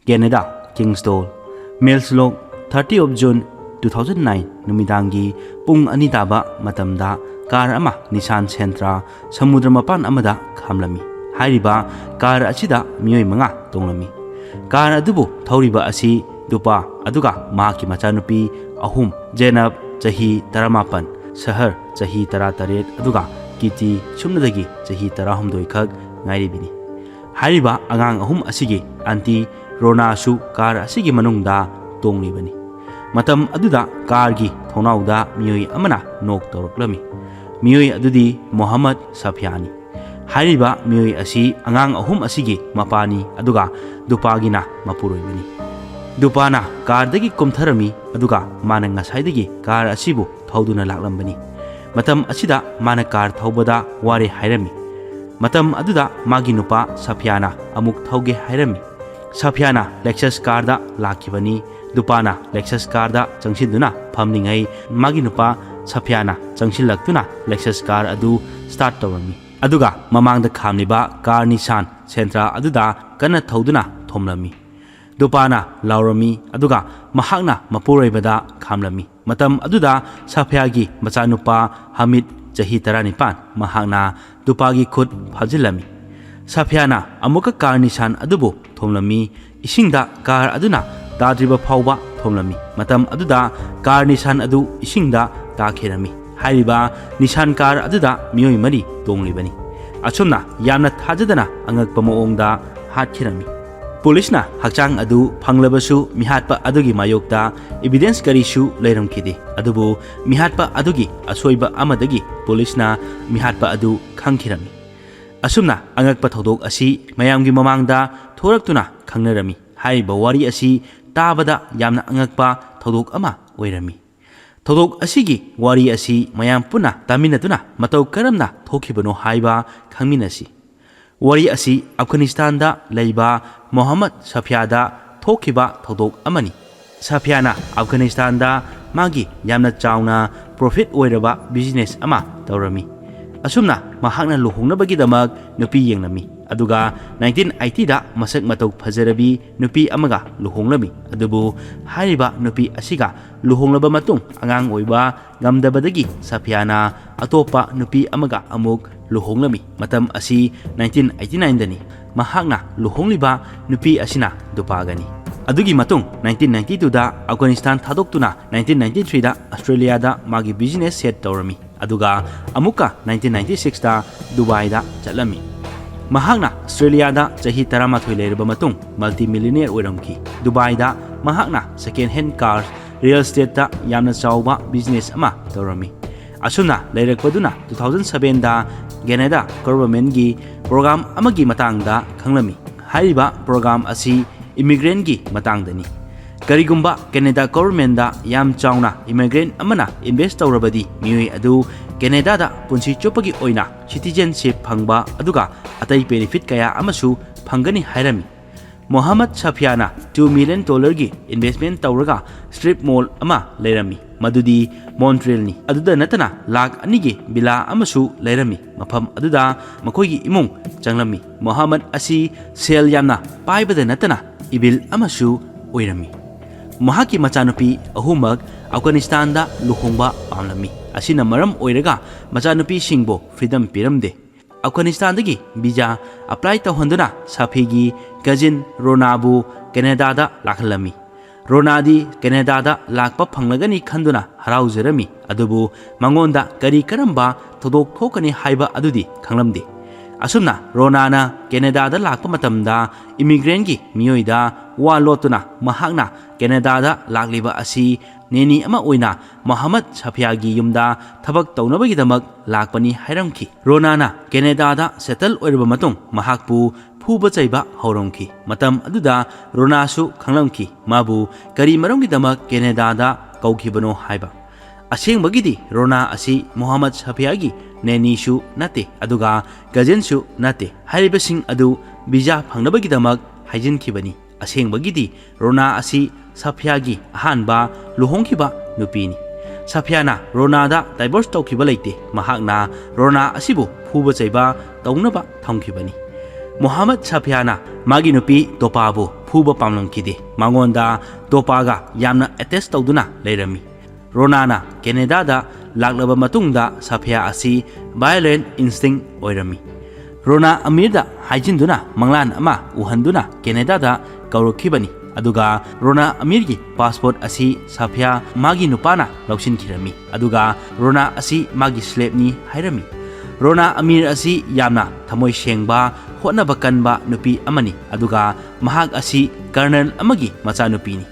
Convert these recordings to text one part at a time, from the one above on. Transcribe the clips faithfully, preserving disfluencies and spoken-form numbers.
Canada, ꯀꯤꯡꯁꯇꯣꯜ꯫ ꯃꯦꯜꯁꯂꯣꯛ, thirty of June two thousand nine ꯅꯨꯃꯤꯗꯥꯡꯒꯤ ꯄꯨꯡ ꯑꯅꯤ ꯇꯥꯕ ꯃꯇꯝꯗ ꯀꯥꯔ ꯑꯃ ꯅꯤꯁꯥꯟ ꯁꯦꯟꯇ꯭ꯔꯥ ꯁꯃꯨꯗ꯭ꯔ ꯃꯄꯥꯟ ꯑꯃꯗ ꯈꯥꯝꯂꯝꯃꯤ꯫ ꯍꯥꯏꯔꯤꯕ ꯀꯥꯔ ꯑꯁꯤꯗ ꯃꯤꯑꯣꯏ ꯃꯉꯥ ꯇꯣꯡꯂꯝꯃꯤ꯫ ꯀꯥꯔ ꯑꯗꯨꯕꯨ ꯊꯧꯔꯤꯕ ꯑꯁꯤ ꯗꯨꯄꯥ ꯑꯗꯨꯒ ꯃꯍꯥꯛꯀꯤ ꯃꯆꯥꯅꯨꯄꯤ ꯑꯍꯨꯝ, ꯖꯦꯅꯕ, ꯆꯍꯤ ꯇꯔꯥꯃꯥꯄꯟ, ꯁꯍꯔ, ꯆꯍꯤ ꯇꯔꯥꯇꯔꯦꯠ, ꯑꯗꯨꯒ ꯀꯤꯇꯤ, ꯁꯨꯞꯅꯗꯒꯤ ꯆꯍꯤ ꯇꯔꯥꯍꯨꯝꯗꯣꯏ ꯈꯛ ꯉꯥꯏꯔꯤꯕꯅꯤ꯫ ꯍꯥꯏꯔꯤꯕ ꯑꯉꯥꯡ ꯑꯍꯨꯝ ꯑꯁꯤꯒꯤ ꯑꯟꯇꯤ ꯔꯣꯅꯥꯁꯨ ꯀꯥꯔ ꯑꯁꯤꯒꯤ ꯃꯅꯨꯡꯗ ꯇꯣꯡꯂꯤꯕꯅꯤ꯫ ꯃꯇꯝ ꯑꯗꯨꯗ ꯀꯥꯔꯒꯤ ꯊꯣꯡꯅꯥꯎꯗ ꯃꯤꯑꯣꯏ ꯑꯃꯅ ꯅꯣꯛ ꯇꯧꯔꯛꯂꯝꯃꯤ꯫ ꯃꯤꯑꯣꯏ ꯑꯗꯨꯗꯤ ꯃꯣꯍꯝꯃꯗ ꯁꯐꯤꯌꯥꯅꯤ꯫ ꯍꯥꯏꯔꯤꯕ ꯃꯤꯑꯣꯏ ꯑꯁꯤ ꯑꯉꯥꯡ ꯑꯍꯨꯝ ꯑꯁꯤꯒꯤ ꯃꯄꯥꯅꯤ, ꯑꯗꯨꯒ ꯗꯨꯄꯥꯒꯤꯅ ꯃꯄꯨꯔꯣꯏꯕꯅꯤ꯫ ꯗꯨꯄꯥꯅ ꯀꯥꯔꯗꯒꯤ ꯀꯨꯝꯊꯔꯝꯃꯤ, ꯑꯗꯨꯒ ꯃꯥꯅ ꯉꯁꯥꯏꯗꯒꯤ ꯀꯥꯔ ꯑꯁꯤꯕꯨ ꯊꯧꯗꯨꯅ ꯂꯥꯛꯂꯝꯕꯅꯤ꯫ ꯃꯇꯝ ꯑꯁꯤꯗ ꯃꯥꯅ ꯀꯥꯔ ꯊꯧꯕꯗ ꯋꯥꯔꯦ ꯍꯥꯏꯔꯝꯃꯤ꯫ ꯃꯇꯝ ꯑꯗꯨꯗ ꯃꯥꯒꯤ ꯅꯨꯄꯥ ꯁꯐꯤꯌꯥꯅ ꯑꯃꯨꯛ ꯊꯧꯒꯦ ꯍꯥꯏꯔꯝꯃꯤ꯫ ꯁꯐꯤꯌꯥꯅ ꯂꯦꯛꯁꯁ ꯀꯥꯔꯗ ꯂꯥꯛꯈꯤꯕꯅꯤ꯫ ꯗꯨꯄꯥꯅ ꯂꯦꯛꯁꯁ ꯀꯥꯔꯗ ꯆꯪꯁꯤꯟꯗꯨꯅ ꯐꯝꯂꯤꯉꯩ, ꯃꯥꯒꯤ ꯅꯨꯄꯥ ꯁꯐꯤꯌꯥꯅ ꯆꯪꯁꯤꯜꯂꯛꯇꯨꯅ ꯂꯦꯛꯁꯁ ꯀꯥꯔ ꯑꯗꯨ ꯁ꯭ꯇꯥꯔꯠ ꯇꯧꯔꯝꯃꯤ꯫ ꯑꯗꯨꯒ ꯃꯃꯥꯡꯗ ꯈꯥꯝꯂꯤꯕ ꯀꯥꯔ ꯅꯤꯁꯥꯟ ꯁꯦꯟꯇ꯭ꯔꯥ ꯑꯗꯨꯗ ꯀꯟꯅ ꯊꯧꯗꯨꯅ ꯊꯣꯝꯂꯝꯃꯤ꯫ ꯗꯨꯄꯥꯅ ꯂꯥꯎꯔꯝꯃꯤ, ꯑꯗꯨꯒ ꯃꯍꯥꯛꯅ ꯃꯄꯨꯔꯣꯏꯕꯗ ꯈꯥꯝꯂꯝꯃꯤ꯫ ꯃꯇꯝ ꯑꯗꯨꯗ ꯁꯐꯤꯌꯥꯒꯤ ꯃꯆꯥꯅꯨꯄꯥ ꯍꯃꯤꯗ, ꯆꯍꯤ ꯇꯔꯥꯅꯤꯄꯥꯟ, ꯃꯍꯥꯛꯅ ꯗꯨꯄꯥꯒꯤ ꯈꯨꯠ ꯐꯥꯖꯤꯜꯂꯝꯃꯤ꯫ ꯁꯐꯤꯌꯥꯅ ꯑꯃꯨꯛꯀ ꯀꯥꯔ ꯅꯤꯁꯥꯟ ꯑꯗꯨꯕꯨ ꯊꯣꯝꯂꯝꯃꯤ, ꯏꯁꯤꯡꯗ ꯀꯥꯔ ꯑꯗꯨꯅ ꯇꯥꯗ꯭ꯔꯤꯕ ꯐꯥꯎꯕ ꯊꯣꯝꯂꯝꯃꯤ꯫ ꯃꯇꯝ ꯑꯗꯨꯗ ꯀꯥꯔ ꯅꯤꯁꯥꯟ ꯑꯗꯨ ꯏꯁꯤꯡꯗ ꯇꯥꯈꯤꯔꯝꯃꯤ꯫ ꯍꯥꯏꯔꯤꯕ ꯅꯤꯁꯥꯟ ꯀꯥꯔ ꯑꯗꯨꯗ ꯃꯤꯑꯣꯏ ꯃꯔꯤ ꯇꯣꯡꯂꯤꯕꯅꯤ꯫ ꯑꯁꯨꯝꯅ ꯌꯥꯝꯅ ꯊꯥꯖꯗꯅ ꯑꯉꯛꯄ ꯃꯑꯣꯡꯗ ꯍꯥꯠꯈꯤꯔꯝꯃꯤ꯫ ꯄꯨꯂꯤꯁꯅ ꯍꯛꯆꯥꯡ ꯑꯗꯨ ꯐꯪꯂꯕꯁꯨ, ꯃꯤꯍꯥꯠꯄ ꯑꯗꯨꯒꯤ ꯃꯥꯌꯣꯛꯇ ꯏꯕꯤꯗꯦꯟꯁ ꯀꯔꯤꯁꯨ ꯂꯩꯔꯝꯈꯤꯗꯦ꯫ ꯑꯗꯨꯕꯨ ꯃꯤꯍꯥꯠꯄ ꯑꯗꯨꯒꯤ ꯑꯁꯣꯏꯕ ꯑꯃꯗꯒꯤ ꯄꯨꯂꯤꯁꯅ ꯃꯤꯍꯥꯠꯄ ꯑꯗꯨ ꯈꯪꯈꯤꯔꯝꯃꯤ꯫ ꯑꯁꯨꯝꯅ ꯑꯉꯛꯄ ꯊꯧꯗꯣꯛ ꯑꯁꯤ ꯃꯌꯥꯝꯒꯤ ꯃꯃꯥꯡꯗ ꯊꯣꯔꯛꯇꯨꯅ ꯈꯪꯅꯔꯝꯃꯤ꯫ ꯍꯥꯏꯔꯤꯕ ꯋꯥꯔꯤ ꯑꯁꯤ ꯇꯥꯕꯗ ꯌꯥꯝꯅ ꯑꯉꯛꯄ ꯊꯧꯗꯣꯛ ꯑꯃ ꯑꯣꯏꯔꯝꯃꯤ꯫ ꯊꯧꯗꯣꯛ ꯑꯁꯤꯒꯤ ꯋꯥꯔꯤ ꯑꯁꯤ ꯃꯌꯥꯝ ꯄꯨꯟꯅ ꯇꯥꯃꯤꯟꯅꯗꯨꯅ ꯃꯇꯧ ꯀꯔꯝꯅ ꯊꯣꯛꯈꯤꯕꯅꯣ ꯍꯥꯏꯕ ꯈꯪꯃꯤꯟꯅꯁꯤ꯫ ꯋꯥꯔꯤ ꯑꯁꯤ ꯑꯐꯒꯥꯅꯤꯁꯇꯥꯟꯗ ꯂꯩꯕ ꯃꯣꯍꯝꯃꯗ ꯁꯐꯤꯌꯥꯗ ꯊꯣꯛꯈꯤꯕ ꯊꯧꯗꯣꯛ ꯑꯃꯅꯤ꯫ ꯁꯐꯤꯌꯥꯅ ꯑꯐꯒꯥꯅꯤꯁꯇꯥꯟꯗ ꯃꯥꯒꯤ ꯌꯥꯝꯅ ꯆꯥꯎꯅ ꯄ꯭ꯔꯣꯐꯤꯠ ꯑꯣꯏꯔꯕ ꯕꯤꯖꯤꯅꯦꯁ ꯑꯃ ꯇꯧꯔꯝꯃꯤ꯫ ꯑꯁꯨꯝꯅ ꯃꯍꯥꯛꯅ ꯂꯨꯍꯣꯡꯅꯕꯒꯤꯗꯃꯛ ꯅꯨꯄꯤ ꯌꯦꯡꯂꯝꯃꯤ꯫ ꯑꯗꯨꯒ ꯅꯥꯏꯟꯇꯤꯟ ꯑꯩꯠꯇꯤꯗ ꯃꯁꯛ ꯃꯇꯧ ꯐꯖꯔꯕꯤ ꯅꯨꯄꯤ ꯑꯃꯒ ꯂꯨꯍꯣꯡꯂꯝꯃꯤ꯫ ꯑꯗꯨꯕꯨ ꯍꯥꯏꯔꯤꯕ ꯅꯨꯄꯤ ꯑꯁꯤꯒ ꯂꯨꯍꯣꯡꯂꯕ ꯃꯇꯨꯡ ꯑꯉꯥꯡ ꯑꯣꯏꯕ ꯉꯝꯗꯕꯗꯒꯤ ꯁꯐꯤꯌꯥꯅ ꯑꯇꯣꯞꯄ ꯅꯨꯄꯤ ꯑꯃꯒ ꯑꯃꯨꯛ ꯂꯨꯍꯣꯡꯂꯝꯃꯤ꯫ ꯃꯇꯝ ꯑꯁꯤ ꯅꯥꯏꯟꯇꯤꯟ ꯑꯩꯠꯇꯤ ꯅꯥꯏꯟꯗꯅꯤ꯫ ꯃꯍꯥꯛꯅ ꯂꯨꯍꯣꯡꯂꯤꯕ ꯅꯨꯄꯤ ꯑꯁꯤꯅ ꯗꯨꯕꯥꯒꯅꯤ꯫ ꯑꯗꯨꯒꯤ ꯃꯇꯨꯡ ꯅꯥꯏꯟꯇꯤꯟ ꯅꯥꯏꯟꯇꯤ ꯇꯨꯗ ꯑꯐꯒꯥꯅꯤꯁꯇꯥꯟ ꯊꯥꯗꯣꯛꯇꯨꯅ ꯅꯥꯏꯟꯇꯤꯟ ꯅꯥꯏꯟꯇꯤ ꯊ꯭ꯔꯤꯗ ꯑꯁꯇ꯭ꯔꯦꯂꯤꯌꯥꯗ ꯃꯥꯒꯤ ꯕꯤꯖꯤꯅꯦꯁ ꯁꯦꯠ ꯇꯧꯔꯝꯃꯤ꯫ ꯑꯗꯨꯒ ꯑꯃꯨꯛꯀ ꯅꯥꯏꯟꯇꯤꯟ ꯅꯥꯏꯟꯇꯤ ꯁꯤꯛꯁꯇ ꯗꯨꯕꯥꯏꯗ ꯆꯠꯂꯝꯃꯤ꯫ ꯃꯍꯥꯛꯅ ꯑꯁꯇ꯭ꯔꯦꯂꯤꯌꯥꯗ ꯆꯍꯤ ꯇꯔꯥꯃꯥꯊꯣꯏ ꯂꯩꯔꯕ ꯃꯇꯨꯡ ꯃꯜꯇꯤ ꯃꯤꯂꯤꯅꯤꯌꯔ ꯑꯣꯏꯔꯝꯈꯤ꯫ ꯗꯨꯕꯥꯏꯗ ꯃꯍꯥꯛꯅ ꯁꯦꯀꯦꯟ ꯍꯦꯟ ꯀꯥꯔ, ꯔꯤꯌꯦꯜ ꯏꯁꯇꯦꯠꯇ ꯌꯥꯝꯅ ꯆꯥꯎꯕ ꯕꯤꯖꯤꯅꯦꯁ ꯑꯃ ꯇꯧꯔꯝꯃꯤ꯫ ꯑꯁꯨꯝꯅ ꯂꯩꯔꯛꯄꯗꯨꯅ ꯇꯨ ꯊꯥꯎꯖꯟ ꯁꯕꯦꯟꯗ ꯀꯦꯅꯦꯗꯥ ꯒꯣꯚꯔꯟꯃꯦꯟꯠꯀꯤ ꯄ꯭ꯔꯣꯒ꯭ꯔꯥꯝ ꯑꯃꯒꯤ ꯃꯇꯥꯡꯗ ꯈꯪꯂꯝꯃꯤ꯫ ꯍꯥꯏꯔꯤꯕ ꯄ꯭ꯔꯣꯒ꯭ꯔꯥꯝ ꯑꯁꯤ ꯏꯃꯤꯒ꯭ꯔꯦꯟꯠꯀꯤ ꯃꯇꯥꯡꯗꯅꯤ꯫ ꯀꯔꯤꯒꯨꯝꯕ ꯀꯦꯅꯦꯗꯥ ꯒꯣꯚꯔꯟꯃꯦꯟꯠꯇ ꯌꯥꯝ ꯆꯥꯎꯅ ꯏꯃꯤꯒ꯭ꯔꯦꯟꯠ ꯑꯃꯅ ꯏꯟꯚꯦꯁ꯭ꯠ ꯇꯧꯔꯕꯗꯤ ꯃꯤꯑꯣꯏ ꯑꯗꯨ ꯀꯦꯅꯦꯗꯥꯗ ꯄꯨꯟꯁꯤ ꯆꯨꯞꯄꯒꯤ ꯑꯣꯏꯅ ꯁꯤꯇꯤꯖꯦꯟꯁꯤꯞ ꯐꯪꯕ ꯑꯗꯨꯒ ꯑꯇꯩ ꯕꯦꯅꯤꯐꯤꯠ ꯀꯌꯥ ꯑꯃꯁꯨ ꯐꯪꯒꯅꯤ ꯍꯥꯏꯔꯝꯃꯤ꯫ ꯃꯣꯍꯝꯃꯗ ꯁꯐꯤꯌꯥꯅ ꯇꯨ ꯃꯤꯂꯤꯌꯟ ꯗꯣꯂꯔꯒꯤ ꯏꯟꯚꯦꯁ꯭ꯠꯃꯦꯟꯠ ꯇꯧꯔꯒ ꯁ꯭ꯇꯔꯤꯞ ꯃꯣꯜ ꯑꯃ ꯂꯩꯔꯝꯃꯤ, ꯃꯗꯨꯗꯤ ꯃꯣꯟꯇ꯭ꯔꯤꯌꯦꯜꯅꯤ꯫ ꯑꯗꯨꯗ ꯅꯠꯇꯅ ꯂꯥꯈ ꯑꯅꯤꯒꯤ ꯚꯤꯂꯥ ꯑꯃꯁꯨ ꯂꯩꯔꯝꯃꯤ꯫ ꯃꯐꯝ ꯑꯗꯨꯗ ꯃꯈꯣꯏꯒꯤ ꯏꯃꯨꯡ ꯆꯪꯂꯝꯃꯤ꯫ ꯃꯣꯍꯝꯃꯗ ꯑꯁꯤ ꯁꯦꯜ ꯌꯥꯝꯅ ꯄꯥꯏꯕꯗ ꯅꯠꯇꯅ ꯏꯕꯤꯜ ꯑꯃꯁꯨ ꯑꯣꯏꯔꯝꯃꯤ꯫ ꯃꯍꯥꯛꯀꯤ ꯃꯆꯥꯅꯨꯄꯤ ꯑꯍꯨꯝꯃꯛ ꯑꯐꯒꯥꯅꯤꯁꯇꯥꯟꯗ ꯂꯨꯍꯣꯡꯕ ꯄꯥꯝꯂꯝꯃꯤ꯫ ꯑꯁꯤꯅ ꯃꯔꯝ ꯑꯣꯏꯔꯒ ꯃꯆꯥꯅꯨꯄꯤꯁꯤꯡꯕꯨ ꯐ꯭ꯔꯤꯗꯝ ꯄꯤꯔꯝꯗꯦ꯫ ꯑꯐꯒꯥꯅꯤꯁꯇꯥꯟꯗꯒꯤ ꯚꯤꯖꯥ ꯑꯦꯄ꯭ꯂꯥꯏ ꯇꯧꯍꯟꯗꯨꯅ ꯁꯐꯤꯌꯥꯒꯤ ꯀꯖꯤꯟ ꯔꯣꯅꯥꯕꯨ ꯀꯦꯅꯦꯗꯥꯗ ꯂꯥꯛꯍꯜꯂꯝꯃꯤ꯫ ꯔꯣꯅꯥꯗꯤ ꯀꯦꯅꯦꯗꯥꯗ ꯂꯥꯛꯄ ꯐꯪꯂꯒꯅꯤ ꯈꯟꯗꯨꯅ ꯍꯔꯥꯎꯖꯔꯝꯃꯤ, ꯑꯗꯨꯕꯨ ꯃꯉꯣꯟꯗ ꯀꯔꯤ ꯀꯔꯝꯕ ꯊꯧꯗꯣꯛ ꯊꯣꯛꯀꯅꯤ ꯍꯥꯏꯕ ꯑꯗꯨꯗꯤ ꯈꯪꯂꯝꯗꯦ꯫ ꯑꯁꯨꯝꯅ ꯔꯣꯅꯥꯅ ꯀꯦꯅꯦꯗꯥꯗ ꯂꯥꯛꯄ ꯃꯇꯝꯗ ꯏꯃꯤꯒ꯭ꯔꯦꯟꯠꯀꯤ ꯃꯤꯑꯣꯏꯗ ꯋꯥ ꯂꯣꯠꯇꯨꯅ ꯃꯍꯥꯛꯅ ꯀꯦꯅꯦꯗꯥꯗ ꯂꯥꯛꯂꯤꯕ ꯑꯁꯤ ꯅꯦꯅꯤ ꯑꯃ ꯑꯣꯏꯅ ꯃꯣꯍꯝꯃꯗ ꯁꯐꯤꯌꯥꯒꯤ ꯌꯨꯝꯗ ꯊꯕꯛ ꯇꯧꯅꯕꯒꯤꯗꯃꯛ ꯂꯥꯛꯄꯅꯤ ꯍꯥꯏꯔꯝꯈꯤ꯫ ꯔꯣꯅꯥꯅ ꯀꯦꯅꯦꯗꯥꯗ ꯁꯦꯇꯜ ꯑꯣꯏꯔꯕ ꯃꯇꯨꯡ ꯃꯍꯥꯛꯄꯨ ꯐꯨꯕ ꯆꯩꯕ ꯍꯧꯔꯝꯈꯤ꯫ ꯃꯇꯝ ꯑꯗꯨꯗ ꯔꯣꯅꯥꯁꯨ ꯈꯪꯂꯝꯈꯤ ꯃꯥꯕꯨ ꯀꯔꯤ ꯃꯔꯝꯒꯤꯗꯃꯛ ꯀꯦꯅꯦꯗꯥꯗ ꯀꯧꯈꯤꯕꯅꯣ ꯍꯥꯏꯕ꯫ ꯑꯁꯦꯡꯕꯒꯤꯗꯤ ꯔꯣꯅꯥ ꯑꯁꯤ ꯃꯣꯍꯝꯃꯗ ꯁꯐꯤꯌꯥꯒꯤ ꯅꯦꯅꯤꯁꯨ ꯅꯠꯇꯦ, ꯑꯗꯨꯒ ꯀꯖꯤꯟꯁꯨ ꯅꯠꯇꯦ꯫ ꯍꯥꯏꯔꯤꯕꯁꯤꯡ ꯑꯗꯨ ꯚꯤꯖꯥ ꯐꯪꯅꯕꯒꯤꯗꯃꯛ ꯍꯥꯏꯖꯤꯟꯈꯤꯕꯅꯤ꯫ ꯑꯁꯦꯡꯕꯒꯤꯗꯤ ꯔꯣꯅꯥ ꯑꯁꯤ ꯁꯐꯤꯌꯥꯒꯤ ꯑꯍꯥꯟꯕ ꯂꯨꯍꯣꯡꯈꯤꯕ ꯅꯨꯄꯤꯅꯤ꯫ ꯁꯐꯤꯌꯥꯅ ꯔꯣꯅꯥꯗ ꯗꯥꯏꯚꯣꯔꯁ ꯇꯧꯈꯤꯕ ꯂꯩꯇꯦ꯫ ꯃꯍꯥꯛꯅ ꯔꯣꯅꯥ ꯑꯁꯤꯕꯨ ꯐꯨꯕ ꯆꯩꯕ ꯇꯧꯅꯕ ꯊꯝꯈꯤꯕꯅꯤ꯫ ꯃꯣꯍꯥꯃꯗ ꯁꯥꯐꯤꯌꯥꯅ ꯃꯥꯒꯤ ꯅꯨꯄꯤ ꯇꯣꯄꯥꯕꯨ ꯐꯨꯕ ꯄꯥꯝꯂꯝꯈꯤꯗꯦ꯫ ꯃꯉꯣꯟꯗ ꯇꯣꯄꯥꯒ ꯌꯥꯝꯅ ꯑꯦꯇꯦꯆ ꯇꯧꯗꯨꯅ ꯂꯩꯔꯝꯃꯤ꯫ ꯔꯣꯅꯥꯅ ꯀꯦꯅꯦꯗꯥꯗ ꯂꯥꯛꯂꯕ ꯃꯇꯨꯡꯗ ꯁꯥꯐꯤꯌꯥ ꯑꯁꯤ ꯚꯥꯏꯑꯣꯂꯦꯟ ꯏꯟꯁꯇꯤꯡ ꯑꯣꯏꯔꯝꯃꯤ꯫ ꯔꯣꯅꯥ ꯑꯃꯤꯔꯗ ꯍꯥꯏꯖꯤꯟꯗꯨꯅ ꯃꯪꯂꯥꯟ ꯑꯃ ꯎꯍꯟꯗꯨꯅ ꯀꯦꯅꯦꯗꯥꯗ ꯀꯧꯔꯛꯈꯤꯕꯅꯤ꯫ ꯑꯗꯨꯒ ꯔꯣꯅꯥ ꯑꯃꯤꯔꯒꯤ ꯄꯥꯁꯄꯣꯔꯠ ꯑꯁꯤ ꯁꯥꯐꯤꯌꯥ ꯃꯥꯒꯤ ꯅꯨꯄꯥꯅ ꯂꯧꯁꯤꯟꯈꯤꯔꯝꯃꯤ꯫ ꯑꯗꯨꯒ ꯔꯣꯅꯥ ꯑꯁꯤ ꯃꯥꯒꯤ ꯁ꯭ꯂꯦꯞꯅꯤ ꯍꯥꯏꯔꯝꯃꯤ꯫ ꯔꯣꯅꯥ ꯑꯃꯤꯔ ꯑꯁꯤ ꯌꯥꯝꯅ ꯊꯃꯣꯏ ꯁꯦꯡꯕ, ꯍꯣꯠꯅꯕ ꯀꯟꯕ ꯅꯨꯄꯤ ꯑꯃꯅꯤ꯫ ꯑꯗꯨꯒ ꯃꯍꯥꯛ ꯑꯁꯤ ꯀꯔꯅꯜ ꯑꯃꯒꯤ ꯃꯆꯥꯅꯨꯄꯤꯅꯤ꯫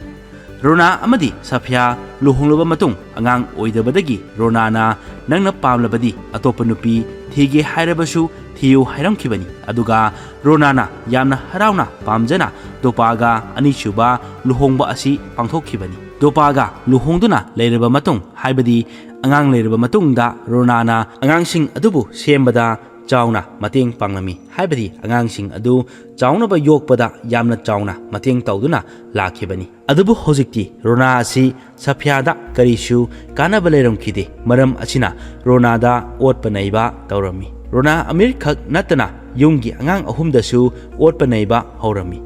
ꯔꯣꯅꯥ ꯑꯃꯗꯤ ꯁꯥꯐꯤꯌꯥ ꯂꯨꯍꯣꯡꯂꯕ ꯃꯇꯨꯡ ꯑꯉꯥꯡ ꯑꯣꯏꯗꯕꯗꯒꯤ ꯔꯣꯅꯥꯅ "ꯅꯪꯅ ꯄꯥꯝꯂꯕꯗꯤ ꯑꯇꯣꯞꯄ ꯅꯨꯄꯤ ꯊꯤꯒꯦ ꯍꯥꯏꯔꯕꯁꯨ ꯊꯤꯌꯨ" ꯍꯥꯏꯔꯝꯈꯤꯕꯅꯤ꯫ ꯑꯗꯨꯒ ꯔꯣꯅꯥꯅ ꯌꯥꯝꯅ ꯍꯔꯥꯎꯅ ꯄꯥꯝꯖꯅ ꯗꯣꯄꯥꯒ ꯑꯅꯤꯁꯨꯕ ꯂꯨꯍꯣꯡꯕ ꯑꯁꯤ ꯄꯥꯡꯊꯣꯛꯈꯤꯕꯅꯤ꯫ ꯗꯣꯄꯥꯒ ꯂꯨꯍꯣꯡꯗꯨꯅ ꯂꯩꯔꯕ ꯃꯇꯨꯡ, ꯍꯥꯏꯕꯗꯤ ꯑꯉꯥꯡ ꯂꯩꯔꯕ ꯃꯇꯨꯡꯗ, ꯔꯣꯅꯥꯅ ꯑꯉꯥꯡꯁꯤꯡ ꯑꯗꯨꯕꯨ ꯁꯦꯝꯕꯗ ꯆꯥꯎꯅ ꯃꯇꯦꯡ ꯄꯥꯡꯂꯝꯃꯤ, ꯍꯥꯏꯕꯗꯤ ꯑꯉꯥꯡꯁꯤꯡ ꯑꯗꯨ ꯆꯥꯎꯅꯕ ꯌꯣꯛꯄꯗ ꯌꯥꯝꯅ ꯆꯥꯎꯅ ꯃꯇꯦꯡ ꯇꯧꯗꯨꯅ ꯂꯥꯛꯈꯤꯕꯅꯤ꯫ ꯑꯗꯨꯕꯨ ꯍꯧꯖꯤꯛꯇꯤ ꯔꯣꯅꯥ ꯑꯁꯤ ꯁꯐꯤꯌꯥꯗ ꯀꯔꯤꯁꯨ ꯀꯥꯟꯅꯕ ꯂꯩꯔꯝꯈꯤꯗꯦ꯫ ꯃꯔꯝ ꯑꯁꯤꯅ ꯔꯣꯅꯥꯗ ꯑꯣꯠꯄ ꯅꯩꯕ ꯇꯧꯔꯝꯃꯤ꯫ ꯔꯣꯅꯥ ꯑꯃꯤꯔ ꯈꯛ ꯅꯠꯇꯅ ꯌꯨꯝꯒꯤ ꯑꯉꯥꯡ ꯑꯍꯨꯝꯗꯁꯨ ꯑꯣꯠꯄ ꯅꯩꯕ ꯍꯧꯔꯝꯃꯤ꯫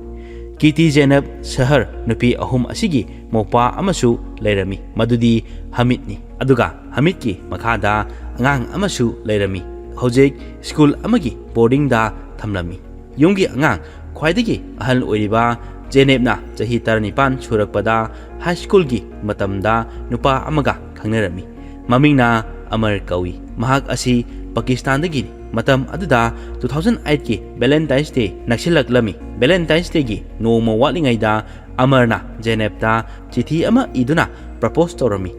ꯀꯤꯇꯤ ꯖꯦꯅꯕ ꯁꯍꯔ ꯅꯨꯄꯤ ꯑꯍꯨꯝ ꯑꯁꯤꯒꯤ ꯃꯧꯄ꯭ꯋꯥ ꯑꯃꯁꯨ ꯂꯩꯔꯝꯃꯤ, ꯃꯗꯨꯗꯤ ꯍꯃꯤꯗꯅꯤ꯫ ꯑꯗꯨꯒ ꯍꯃꯤꯗꯀꯤ ꯃꯈꯥꯗ ꯑꯉꯥꯡ ꯑꯃꯁꯨ ꯂꯩꯔꯝꯃꯤ꯫ ꯍꯧꯖꯤꯛ ꯁ꯭ꯀꯨꯜ ꯑꯃꯒꯤ ꯕꯣꯔꯗꯤꯡꯗ ꯊꯝꯂꯝꯃꯤ꯫ ꯌꯨꯝꯒꯤ ꯑꯉꯥꯡ ꯈ꯭ꯋꯥꯏꯗꯒꯤ ꯑꯍꯜ ꯑꯣꯏꯔꯤꯕ ꯖꯦꯅꯦꯕꯅ ꯆꯍꯤ ꯇꯔꯥꯅꯤꯄꯥꯟ ꯁꯨꯔꯛꯄꯗ ꯍꯥꯏ ꯁ꯭ꯀꯨꯜꯒꯤ ꯃꯇꯝꯗ ꯅꯨꯄꯥ ꯑꯃꯒ ꯈꯪꯅꯔꯝꯃꯤ꯫ ꯃꯃꯤꯡꯅ ꯑꯃꯔ ꯀꯧꯏ꯫ ꯃꯍꯥꯛ ꯑꯁꯤ ꯄꯥꯀꯤꯁꯇꯥꯟꯗꯒꯤꯅꯤ꯫ ꯃꯇꯝ ꯑꯗꯨꯗ two thousand eight ꯀꯤ Valentine's Day ꯅꯛꯁꯤꯜꯂꯛꯂꯝꯃꯤ꯫ Valentine's Day ꯒꯤ ꯅꯣꯡꯃ ꯋꯥꯠꯂꯤꯉꯩꯗ ꯑꯃꯔꯅ ꯖꯦꯅꯦꯕꯇ ꯆꯤꯊꯤ ꯑꯃ ꯏꯗꯨꯅ ꯄ꯭ꯔꯄꯣꯖ ꯇꯧꯔꯝꯃꯤ꯫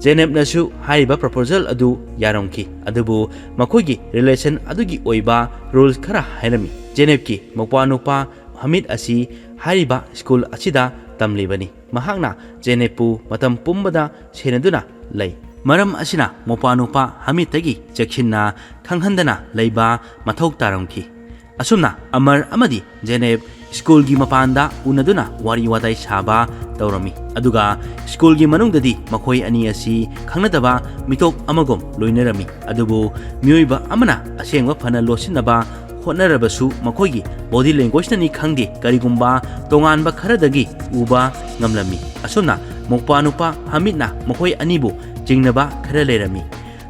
ꯖꯦꯅꯦꯕꯅꯁꯨ ꯍꯥꯏꯔꯤꯕ ꯄ꯭ꯔꯄꯣꯖꯦꯜ ꯑꯗꯨ ꯌꯥꯔꯝꯈꯤ, ꯑꯗꯨꯕꯨ ꯃꯈꯣꯏꯒꯤ ꯔꯤꯂꯦꯁꯟ ꯑꯗꯨꯒꯤ ꯑꯣꯏꯕ ꯔꯨꯜꯁ ꯈꯔ ꯍꯥꯏꯔꯝꯃꯤ꯫ ꯖꯦꯅꯦꯕꯀꯤ ꯃꯧꯄ꯭ꯋꯥꯅꯨꯄꯥ ꯍꯃꯤꯗ ꯑꯁꯤ ꯍꯥꯏꯔꯤꯕ ꯁ꯭ꯀꯨꯜ ꯑꯁꯤꯗ ꯇꯝꯂꯤꯕꯅꯤ꯫ ꯃꯍꯥꯛꯅ ꯖꯦꯅꯦꯕꯄꯨ ꯃꯇꯝ ꯄꯨꯝꯕꯗ ꯁꯦꯟꯅꯗꯨꯅ ꯂꯩ꯫ ꯃꯔꯝ ꯑꯁꯤꯅ ꯃꯧꯄ꯭ꯋꯥꯅꯨꯄꯥ ꯍꯃꯤꯗꯇꯒꯤ ꯆꯦꯛꯁꯤꯟꯅ ꯈꯪꯍꯟꯗꯅ ꯂꯩꯕ ꯃꯊꯧ ꯇꯥꯔꯝꯈꯤ꯫ ꯑꯁꯨꯝꯅ ꯑꯃꯔ ꯑꯃꯗꯤ ꯖꯦꯅꯦꯕ ꯁ꯭ꯀꯨꯜꯒꯤ ꯃꯄꯥꯟꯗ ꯎꯅꯗꯨꯅ ꯋꯥꯔꯤ ꯋꯥꯇꯥꯏ ꯁꯥꯕ ꯇꯧꯔꯝꯃꯤ꯫ ꯑꯗꯨꯒ ꯁ꯭ꯀꯨꯜꯒꯤ ꯃꯅꯨꯡꯗꯗꯤ ꯃꯈꯣꯏ ꯑꯅꯤ ꯑꯁꯤ ꯈꯪꯅꯗꯕ ꯃꯤꯇꯣꯞ ꯑꯃꯒꯨꯝ ꯂꯣꯏꯅꯔꯝꯃꯤ꯫ ꯑꯗꯨꯕꯨ ꯃꯤꯑꯣꯏꯕ ꯑꯃꯅ ꯑꯁꯦꯡꯕ ꯐꯅ ꯂꯣꯠꯁꯤꯟꯅꯕ ꯍꯣꯠꯅꯔꯕꯁꯨ ꯃꯈꯣꯏꯒꯤ body languageꯅꯅꯤ ꯈꯪꯗꯦ, ꯀꯔꯤꯒꯨꯝꯕ ꯇꯣꯉꯥꯟꯕ ꯈꯔꯗꯒꯤ ꯎꯕ ꯉꯝꯂꯝꯃꯤ꯫ ꯑꯁꯨꯝꯅ ꯃꯧꯄ꯭ꯋꯥ ꯅꯨꯄꯥ ꯍꯃꯤꯠꯅ ꯃꯈꯣꯏ ꯑꯅꯤꯕꯨ ꯆꯤꯡꯅꯕ ꯈꯔ ꯂꯩꯔꯝꯃꯤ꯫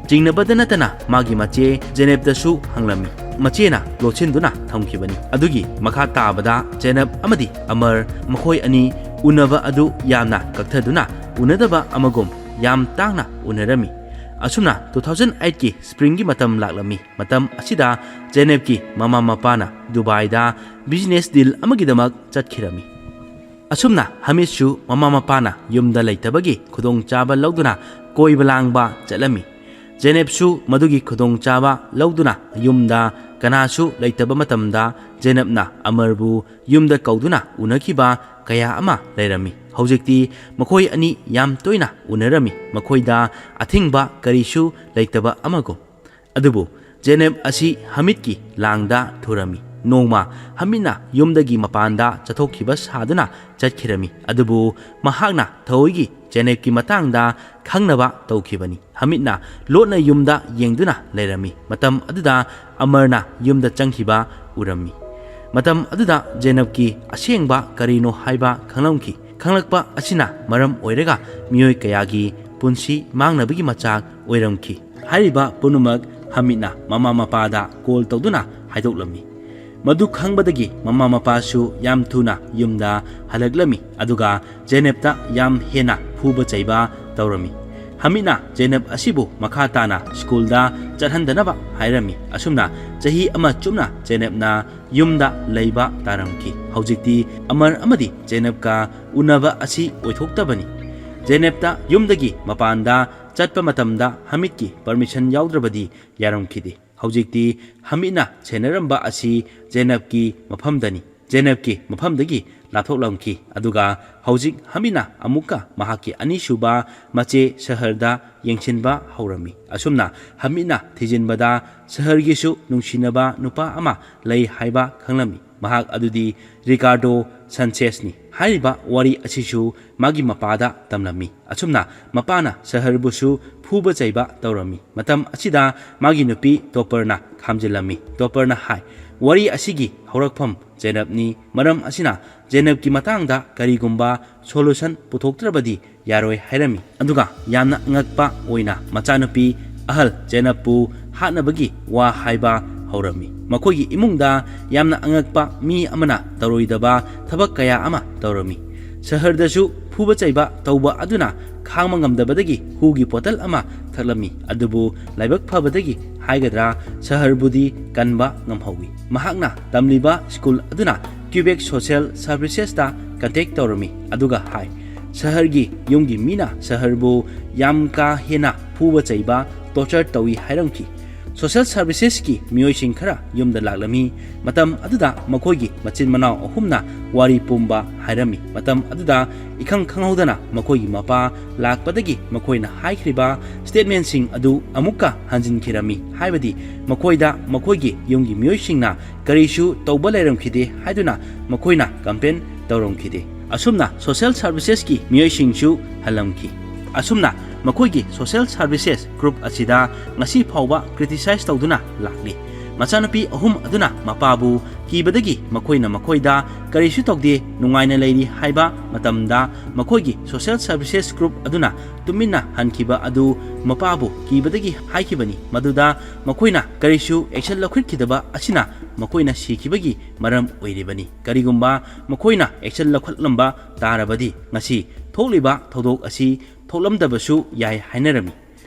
ꯆꯤꯡꯅꯕꯗ ꯅꯠꯇꯅ ꯃꯥꯒꯤ ꯃꯆꯦ ꯖꯦꯅꯦꯕꯇꯁꯨ ꯍꯪꯂꯝꯃꯤ꯫ ꯃꯆꯦꯅ ꯂꯣꯠꯁꯤꯟꯗꯨꯅ ꯊꯝꯈꯤꯕꯅꯤ꯫ ꯑꯗꯨꯒꯤ ꯃꯈꯥ ꯇꯥꯕꯗ ꯖꯦꯅꯦꯕ ꯑꯃꯗꯤ ꯑꯃꯔ ꯃꯈꯣꯏ ꯑꯅꯤ ꯎꯅꯕ ꯑꯗꯨ ꯌꯥꯝꯅ ꯀꯛꯊꯗꯨꯅ ꯎꯅꯗꯕ ꯑꯃꯒꯨꯝ ꯌꯥꯝ ꯇꯥꯡꯅ ꯎꯅꯔꯝꯃꯤ꯫ ꯑꯁꯨꯝꯅ two thousand eightꯀꯤ springꯒꯤ ꯃꯇꯝ ꯂꯥꯛꯂꯝꯃꯤ꯫ ꯃꯇꯝ ꯑꯁꯤꯗ ꯖꯦꯅꯦꯕꯀꯤ ꯃꯃꯥ ꯃꯄꯥꯅ ꯗꯨꯕꯥꯏꯗ business deal ꯑꯃꯒꯤꯗꯃꯛ ꯆꯠꯈꯤꯔꯝꯃꯤ꯫ ꯑꯁꯨꯝꯅ ꯍꯃꯤꯠꯁꯨ ꯃꯃꯥ ꯃꯄꯥꯅ ꯌꯨꯝꯗ ꯂꯩꯇꯕꯒꯤ ꯈꯨꯗꯣꯡꯆꯥꯕ ꯂꯧꯗꯨꯅ ꯀꯣꯏꯕ ꯂꯥꯡꯕ ꯆꯠꯂꯝꯃꯤ꯫ ꯖꯦꯅꯦꯕꯁꯨ ꯃꯗꯨꯒꯤ ꯈꯨꯗꯣꯡꯆꯥꯕ ꯂꯧꯗꯨꯅ ꯌꯨꯝꯗ ꯀꯅꯥꯁꯨ ꯂꯩꯇꯕ ꯃꯇꯝꯗ ꯖꯦꯅꯦꯕꯅ ꯑꯃꯔꯕꯨ ꯌꯨꯝꯗ ꯀꯧꯗꯨꯅ ꯎꯅꯈꯤꯕ ꯀꯌꯥ ꯑꯃ ꯂꯩꯔꯝꯃꯤ꯫ ꯍꯧꯖꯤꯛꯇꯤ ꯃꯈꯣꯏ ꯑꯅꯤ ꯌꯥꯝ ꯇꯣꯏꯅ ꯎꯅꯔꯝꯃꯤ, ꯃꯈꯣꯏꯗ ꯑꯊꯤꯡꯕ ꯀꯔꯤꯁꯨ ꯂꯩꯇꯕ ꯑꯃꯒꯨꯝ꯫ ꯑꯗꯨꯕꯨ ꯖꯦꯅꯦꯕ ꯑꯁꯤ ꯍꯃꯤꯗꯀꯤ ꯂꯥꯡꯗ ꯊꯨꯔꯝꯃꯤ꯫ ꯅꯣꯡꯃ ꯍꯃꯤꯗꯅ ꯌꯨꯝꯗꯒꯤ ꯃꯄꯥꯟꯗ ꯆꯠꯊꯣꯛꯈꯤꯕ ꯁꯥꯗꯨꯅ ꯆꯠꯈꯤꯔꯝꯃꯤ, ꯑꯗꯨꯕꯨ ꯃꯍꯥꯛꯅ ꯊꯑꯣꯏꯒꯤ ꯖꯦꯅꯦꯕꯀꯤ ꯃꯇꯥꯡꯗ ꯈꯪꯅꯕ ꯇꯧꯈꯤꯕꯅꯤ꯫ ꯍꯃꯤꯗꯅ ꯂꯣꯠꯅ ꯌꯨꯝꯗ ꯌꯦꯡꯗꯨꯅ ꯂꯩꯔꯝꯃꯤ꯫ ꯃꯇꯝ ꯑꯗꯨꯗ ꯑꯃꯔꯅ ꯌꯨꯝꯗ ꯆꯪꯈꯤꯕ ꯎꯔꯝꯃꯤ꯫ ꯃꯇꯝ ꯑꯗꯨꯗ ꯖꯦꯅꯦꯕꯀꯤ ꯑꯁꯦꯡꯕ ꯀꯔꯤꯅꯣ ꯍꯥꯏꯕ ꯈꯪꯂꯝꯈꯤ꯫ ꯈꯪꯂꯛꯄ ꯑꯁꯤꯅ ꯃꯔꯝ ꯑꯣꯏꯔꯒ ꯃꯤꯑꯣꯏ ꯀꯌꯥꯒꯤ ꯄꯨꯟꯁꯤ ꯃꯥꯡꯅꯕꯒꯤ ꯃꯆꯥꯛ ꯑꯣꯏꯔꯝꯈꯤ꯫ ꯍꯥꯏꯔꯤꯕ ꯄꯨꯝꯅꯃꯛ ꯍꯃꯤꯗꯅ ꯃꯃꯥ ꯃꯄꯥꯗ ꯀꯣꯜ ꯇꯧꯗꯨꯅ ꯍꯥꯏꯗꯣꯛꯂꯝꯃꯤ꯫ ꯃꯗꯨ ꯈꯪꯕꯗꯒꯤ ꯃꯃꯥ ꯃꯄꯥꯁꯨ ꯌꯥꯝ ꯊꯨꯅ ꯌꯨꯝꯗ ꯍꯜꯂꯛꯂꯝꯃꯤ, ꯑꯗꯨꯒ ꯖꯦꯅꯦꯕꯇ ꯌꯥꯝ ꯍꯦꯟꯅ ꯐꯨꯕ ꯆꯩꯕ ꯇꯧꯔꯝꯃꯤ꯫ ꯍꯃꯤꯗꯅ ꯖꯦꯅꯦꯕ ꯑꯁꯤꯕꯨ ꯃꯈꯥ ꯇꯥꯅ ꯁ꯭ꯀꯨꯜꯗ ꯆꯠꯍꯟꯗꯅꯕ ꯍꯥꯏꯔꯝꯃꯤ꯫ ꯑꯁꯨꯝꯅ ꯆꯍꯤ ꯑꯃ ꯆꯨꯞꯅ ꯖꯦꯅꯦꯕꯅ ꯌꯨꯝꯗ ꯂꯩꯕ ꯇꯥꯔꯝꯈꯤ꯫ ꯍꯧꯖꯤꯛꯇꯤ ꯑꯃꯔ ꯑꯃꯗꯤ ꯖꯦꯅꯦꯕꯀ ꯎꯅꯕ ꯑꯁꯤ ꯑꯣꯏꯊꯣꯛꯇꯕꯅꯤ꯫ ꯖꯦꯅꯦꯕꯇ ꯌꯨꯝꯗꯒꯤ ꯃꯄꯥꯟꯗ ꯆꯠꯄ ꯃꯇꯝꯗ ꯍꯃꯤꯗꯀꯤ permission ꯌꯥꯎꯗ꯭ꯔꯕꯗꯤ ꯌꯥꯔꯝꯈꯤꯗꯦ꯫ ꯍꯧꯖꯤꯛꯇꯤ ꯍꯃꯤꯗꯅ ꯁꯦꯟꯅꯔꯝꯕ ꯑꯁꯤ ꯖꯦꯅꯦꯕꯀꯤ ꯃꯐꯝꯗꯅꯤ꯫ ꯖꯦꯅꯦꯕꯀꯤ ꯃꯐꯝꯗꯒꯤ ꯂꯥꯞꯊꯣꯛꯂꯝꯈꯤ, ꯑꯗꯨꯒ ꯍꯧꯖꯤꯛ ꯍꯃꯤꯗꯅ ꯑꯃꯨꯛꯀ ꯃꯍꯥꯛꯀꯤ ꯑꯅꯤꯁꯨꯕ ꯃꯆꯦ ꯁꯍꯔꯗ ꯌꯦꯡꯁꯤꯟꯕ ꯍꯧꯔꯝꯃꯤ꯫ ꯑꯁꯨꯝꯅ ꯍꯃꯤꯗꯅ ꯊꯤꯖꯤꯟꯕꯗ ꯁꯍꯔꯒꯤꯁꯨ ꯅꯨꯡꯁꯤꯅꯕ ꯅꯨꯄꯥ ꯑꯃ ꯂꯩ ꯍꯥꯏꯕ ꯈꯪꯂꯝꯃꯤ꯫ ꯃꯍꯥꯛ ꯑꯗꯨꯗꯤ ꯔꯤꯀꯥꯔꯗꯣ ꯁꯟꯆꯦꯖꯅꯤ꯫ ꯍꯥꯏꯔꯤꯕ ꯋꯥꯔꯤ ꯑꯁꯤꯁꯨ ꯃꯥꯒꯤ ꯃꯄꯥꯗ ꯇꯝꯂꯝꯃꯤ꯫ ꯑꯁꯨꯝꯅ ꯃꯄꯥꯅ ꯁꯍꯔꯕꯨꯁꯨ ꯐꯨꯕ ꯆꯩꯕ ꯇꯧꯔꯝꯃꯤ꯫ ꯃꯇꯝ ꯑꯁꯤꯗ ꯃꯥꯒꯤ ꯅꯨꯄꯤ ꯇꯣꯄꯔꯅ ꯈꯥꯝꯖꯤꯜꯂꯝꯃꯤ꯫ ꯇꯣꯄꯔꯅ ꯍꯥꯏ, ꯋꯥꯔꯤ ꯑꯁꯤꯒꯤ ꯍꯧꯔꯛꯐꯝ ꯖꯦꯅꯕꯅꯤ꯫ ꯃꯔꯝ ꯑꯁꯤꯅ ꯖꯦꯅꯕꯀꯤ ꯃꯇꯥꯡꯗ ꯀꯔꯤꯒꯨꯝꯕ solution ꯄꯨꯊꯣꯛꯇ꯭ꯔꯕꯗꯤ ꯌꯥꯔꯣꯏ ꯍꯥꯏꯔꯝꯃꯤ꯫ ꯑꯗꯨꯒ ꯌꯥꯝꯅ ꯑꯉꯛꯄ ꯑꯣꯏꯅ ꯃꯆꯥꯅꯨꯄꯤ ꯑꯍꯜ ꯖꯦꯅꯕꯄꯨ ꯍꯥꯠꯅꯕꯒꯤ ꯋꯥ ꯍꯥꯏꯕ ꯍꯧꯔꯝꯃꯤ꯫ ꯃꯈꯣꯏꯒꯤ ꯏꯃꯨꯡꯗ ꯌꯥꯝꯅ ꯑꯉꯛꯄ ꯃꯤ ꯑꯃꯅ ꯇꯧꯔꯣꯏꯗꯕ ꯊꯕꯛ ꯀꯌꯥ ꯑꯃ ꯇꯧꯔꯝꯃꯤ꯫ ꯁꯍꯔꯗꯁꯨ ꯐꯨꯕ ꯆꯩꯕ ꯇꯧꯕ ꯑꯗꯨꯅ ꯈꯥꯡꯕ ꯉꯝꯗꯕꯗꯒꯤ ꯍꯨꯒꯤ ꯕꯣꯇꯜ ꯑꯃ ꯊꯛꯂꯝꯃꯤ꯫ ꯑꯗꯨꯕꯨ ꯂꯥꯏꯕꯛ ꯐꯕꯗꯒꯤ ꯍꯥꯏꯒꯗ꯭ꯔꯥ, ꯁꯍꯔꯕꯨꯗꯤ ꯀꯟꯕ ꯉꯝꯍꯧꯏ꯫ ꯃꯍꯥꯛꯅ ꯇꯝꯂꯤꯕ ꯁ꯭ꯀꯨꯜ ꯑꯗꯨꯅ ꯀ꯭ꯌꯨꯕꯦꯛ ꯁꯣꯁꯤꯌꯦꯜ ꯁꯔꯚꯤꯁꯦꯁꯇ ꯀꯟꯇꯦꯛ ꯇꯧꯔꯝꯃꯤ, ꯑꯗꯨꯒ ꯍꯥꯏ, ꯁꯍꯔꯒꯤ ꯌꯨꯝꯒꯤ ꯃꯤꯅ ꯁꯍꯔꯕꯨ ꯌꯥꯝ ꯀꯥ ꯍꯦꯟꯅ ꯐꯨꯕ ꯆꯩꯕ, ꯇꯣꯔꯆꯔ ꯇꯧꯏ ꯍꯥꯏꯔꯝꯈꯤ꯫ ꯁꯣꯁꯤꯌꯦꯜ ꯁꯔꯚꯤꯁꯦꯁꯀꯤ ꯃꯤꯑꯣꯏꯁꯤꯡ ꯈꯔ ꯌꯨꯝꯗ ꯂꯥꯛꯂꯝꯃꯤ꯫ ꯃꯇꯝ ꯑꯗꯨꯗ ꯃꯈꯣꯏꯒꯤ ꯃꯆꯤꯟ ꯃꯅꯥꯎ ꯑꯍꯨꯝꯅ ꯋꯥꯔꯤ ꯄꯨꯝꯕ ꯍꯥꯏꯔꯝꯃꯤ꯫ ꯃꯇꯝ ꯑꯗꯨꯗ ꯏꯈꯪ ꯈꯪꯍꯧꯗꯅ ꯃꯈꯣꯏꯒꯤ ꯃꯄꯥ ꯂꯥꯛꯄꯗꯒꯤ ꯃꯈꯣꯏꯅ ꯍꯥꯏꯈ꯭ꯔꯤꯕ ꯁ꯭ꯇꯦꯠꯃꯦꯟꯁꯤꯡ ꯑꯗꯨ ꯑꯃꯨꯛꯀ ꯍꯟꯖꯤꯟꯈꯤꯔꯝꯃꯤ, ꯍꯥꯏꯕꯗꯤ ꯃꯈꯣꯏꯗ ꯃꯈꯣꯏꯒꯤ ꯌꯨꯝꯒꯤ ꯃꯤꯑꯣꯏꯁꯤꯡꯅ ꯀꯔꯤꯁꯨ ꯇꯧꯕ ꯂꯩꯔꯝꯈꯤꯗꯦ ꯍꯥꯏꯗꯨꯅ ꯃꯈꯣꯏꯅ ꯀꯝꯄ꯭ꯂꯦꯟ ꯇꯧꯔꯝꯈꯤꯗꯦ꯫ ꯑꯁꯨꯝꯅ ꯁꯣꯁꯤꯌꯦꯜ ꯁꯔꯚꯤꯁꯦꯁꯀꯤ ꯃꯤꯑꯣꯏꯁꯤꯡꯁꯨ ꯍꯜꯂꯝꯈꯤ꯫ ꯑꯁꯨꯝꯅ ꯃꯈꯣꯏꯒꯤ ꯁꯣꯁꯤꯌꯦꯜ ꯁꯔꯚꯤꯁꯦꯁ ꯒ꯭ꯔꯨꯞ ꯑꯁꯤꯗ ꯉꯁꯤ ꯐꯥꯎꯕ ꯀ꯭ꯔꯤꯇꯤꯁꯥꯏꯖ ꯇꯧꯗꯨꯅ ꯂꯥꯛꯂꯤ꯫ ꯃꯆꯥꯅꯨꯄꯤ ꯑꯍꯨꯝ ꯑꯗꯨꯅ ꯃꯄꯥꯕꯨ ꯀꯤꯕꯗꯒꯤ ꯃꯈꯣꯏꯅ ꯃꯈꯣꯏꯗ ꯀꯔꯤꯁꯨ ꯇꯧꯗꯦ, ꯅꯨꯡꯉꯥꯏꯅ ꯂꯩꯔꯤ ꯍꯥꯏꯕ ꯃꯇꯝꯗ ꯃꯈꯣꯏꯒꯤ ꯁꯣꯁꯤꯌꯦꯜ ꯁꯔꯚꯤꯁꯦꯁ ꯒ꯭ꯔꯨꯞ ꯑꯗꯨꯅ ꯇꯨꯃꯤꯟꯅ ꯍꯟꯈꯤꯕ ꯑꯗꯨ ꯃꯄꯥꯕꯨ ꯀꯤꯕꯗꯒꯤ ꯍꯥꯏꯈꯤꯕꯅꯤ꯫ ꯃꯗꯨꯗ ꯃꯈꯣꯏꯅ ꯀꯔꯤꯁꯨ ꯑꯦꯛꯁꯟ ꯂꯧꯈꯠꯈꯤꯗꯕ ꯑꯁꯤꯅ ꯃꯈꯣꯏꯅ ꯁꯤꯈꯤꯕꯒꯤ ꯃꯔꯝ ꯑꯣꯏꯔꯤꯕꯅꯤ꯫ ꯀꯔꯤꯒꯨꯝꯕ ꯃꯈꯣꯏꯅ ꯑꯦꯛꯁꯟ ꯂꯧꯈꯠꯂꯝꯕ ꯇꯥꯔꯕꯗꯤ ꯉꯁꯤ ꯊꯣꯛꯂꯤꯕ ꯊꯧꯗꯣꯛ ꯑꯁꯤ ꯊꯣꯛꯂꯝꯗꯕꯁꯨ ꯌꯥꯏ ꯍꯥꯏꯅꯔꯝꯃꯤ꯫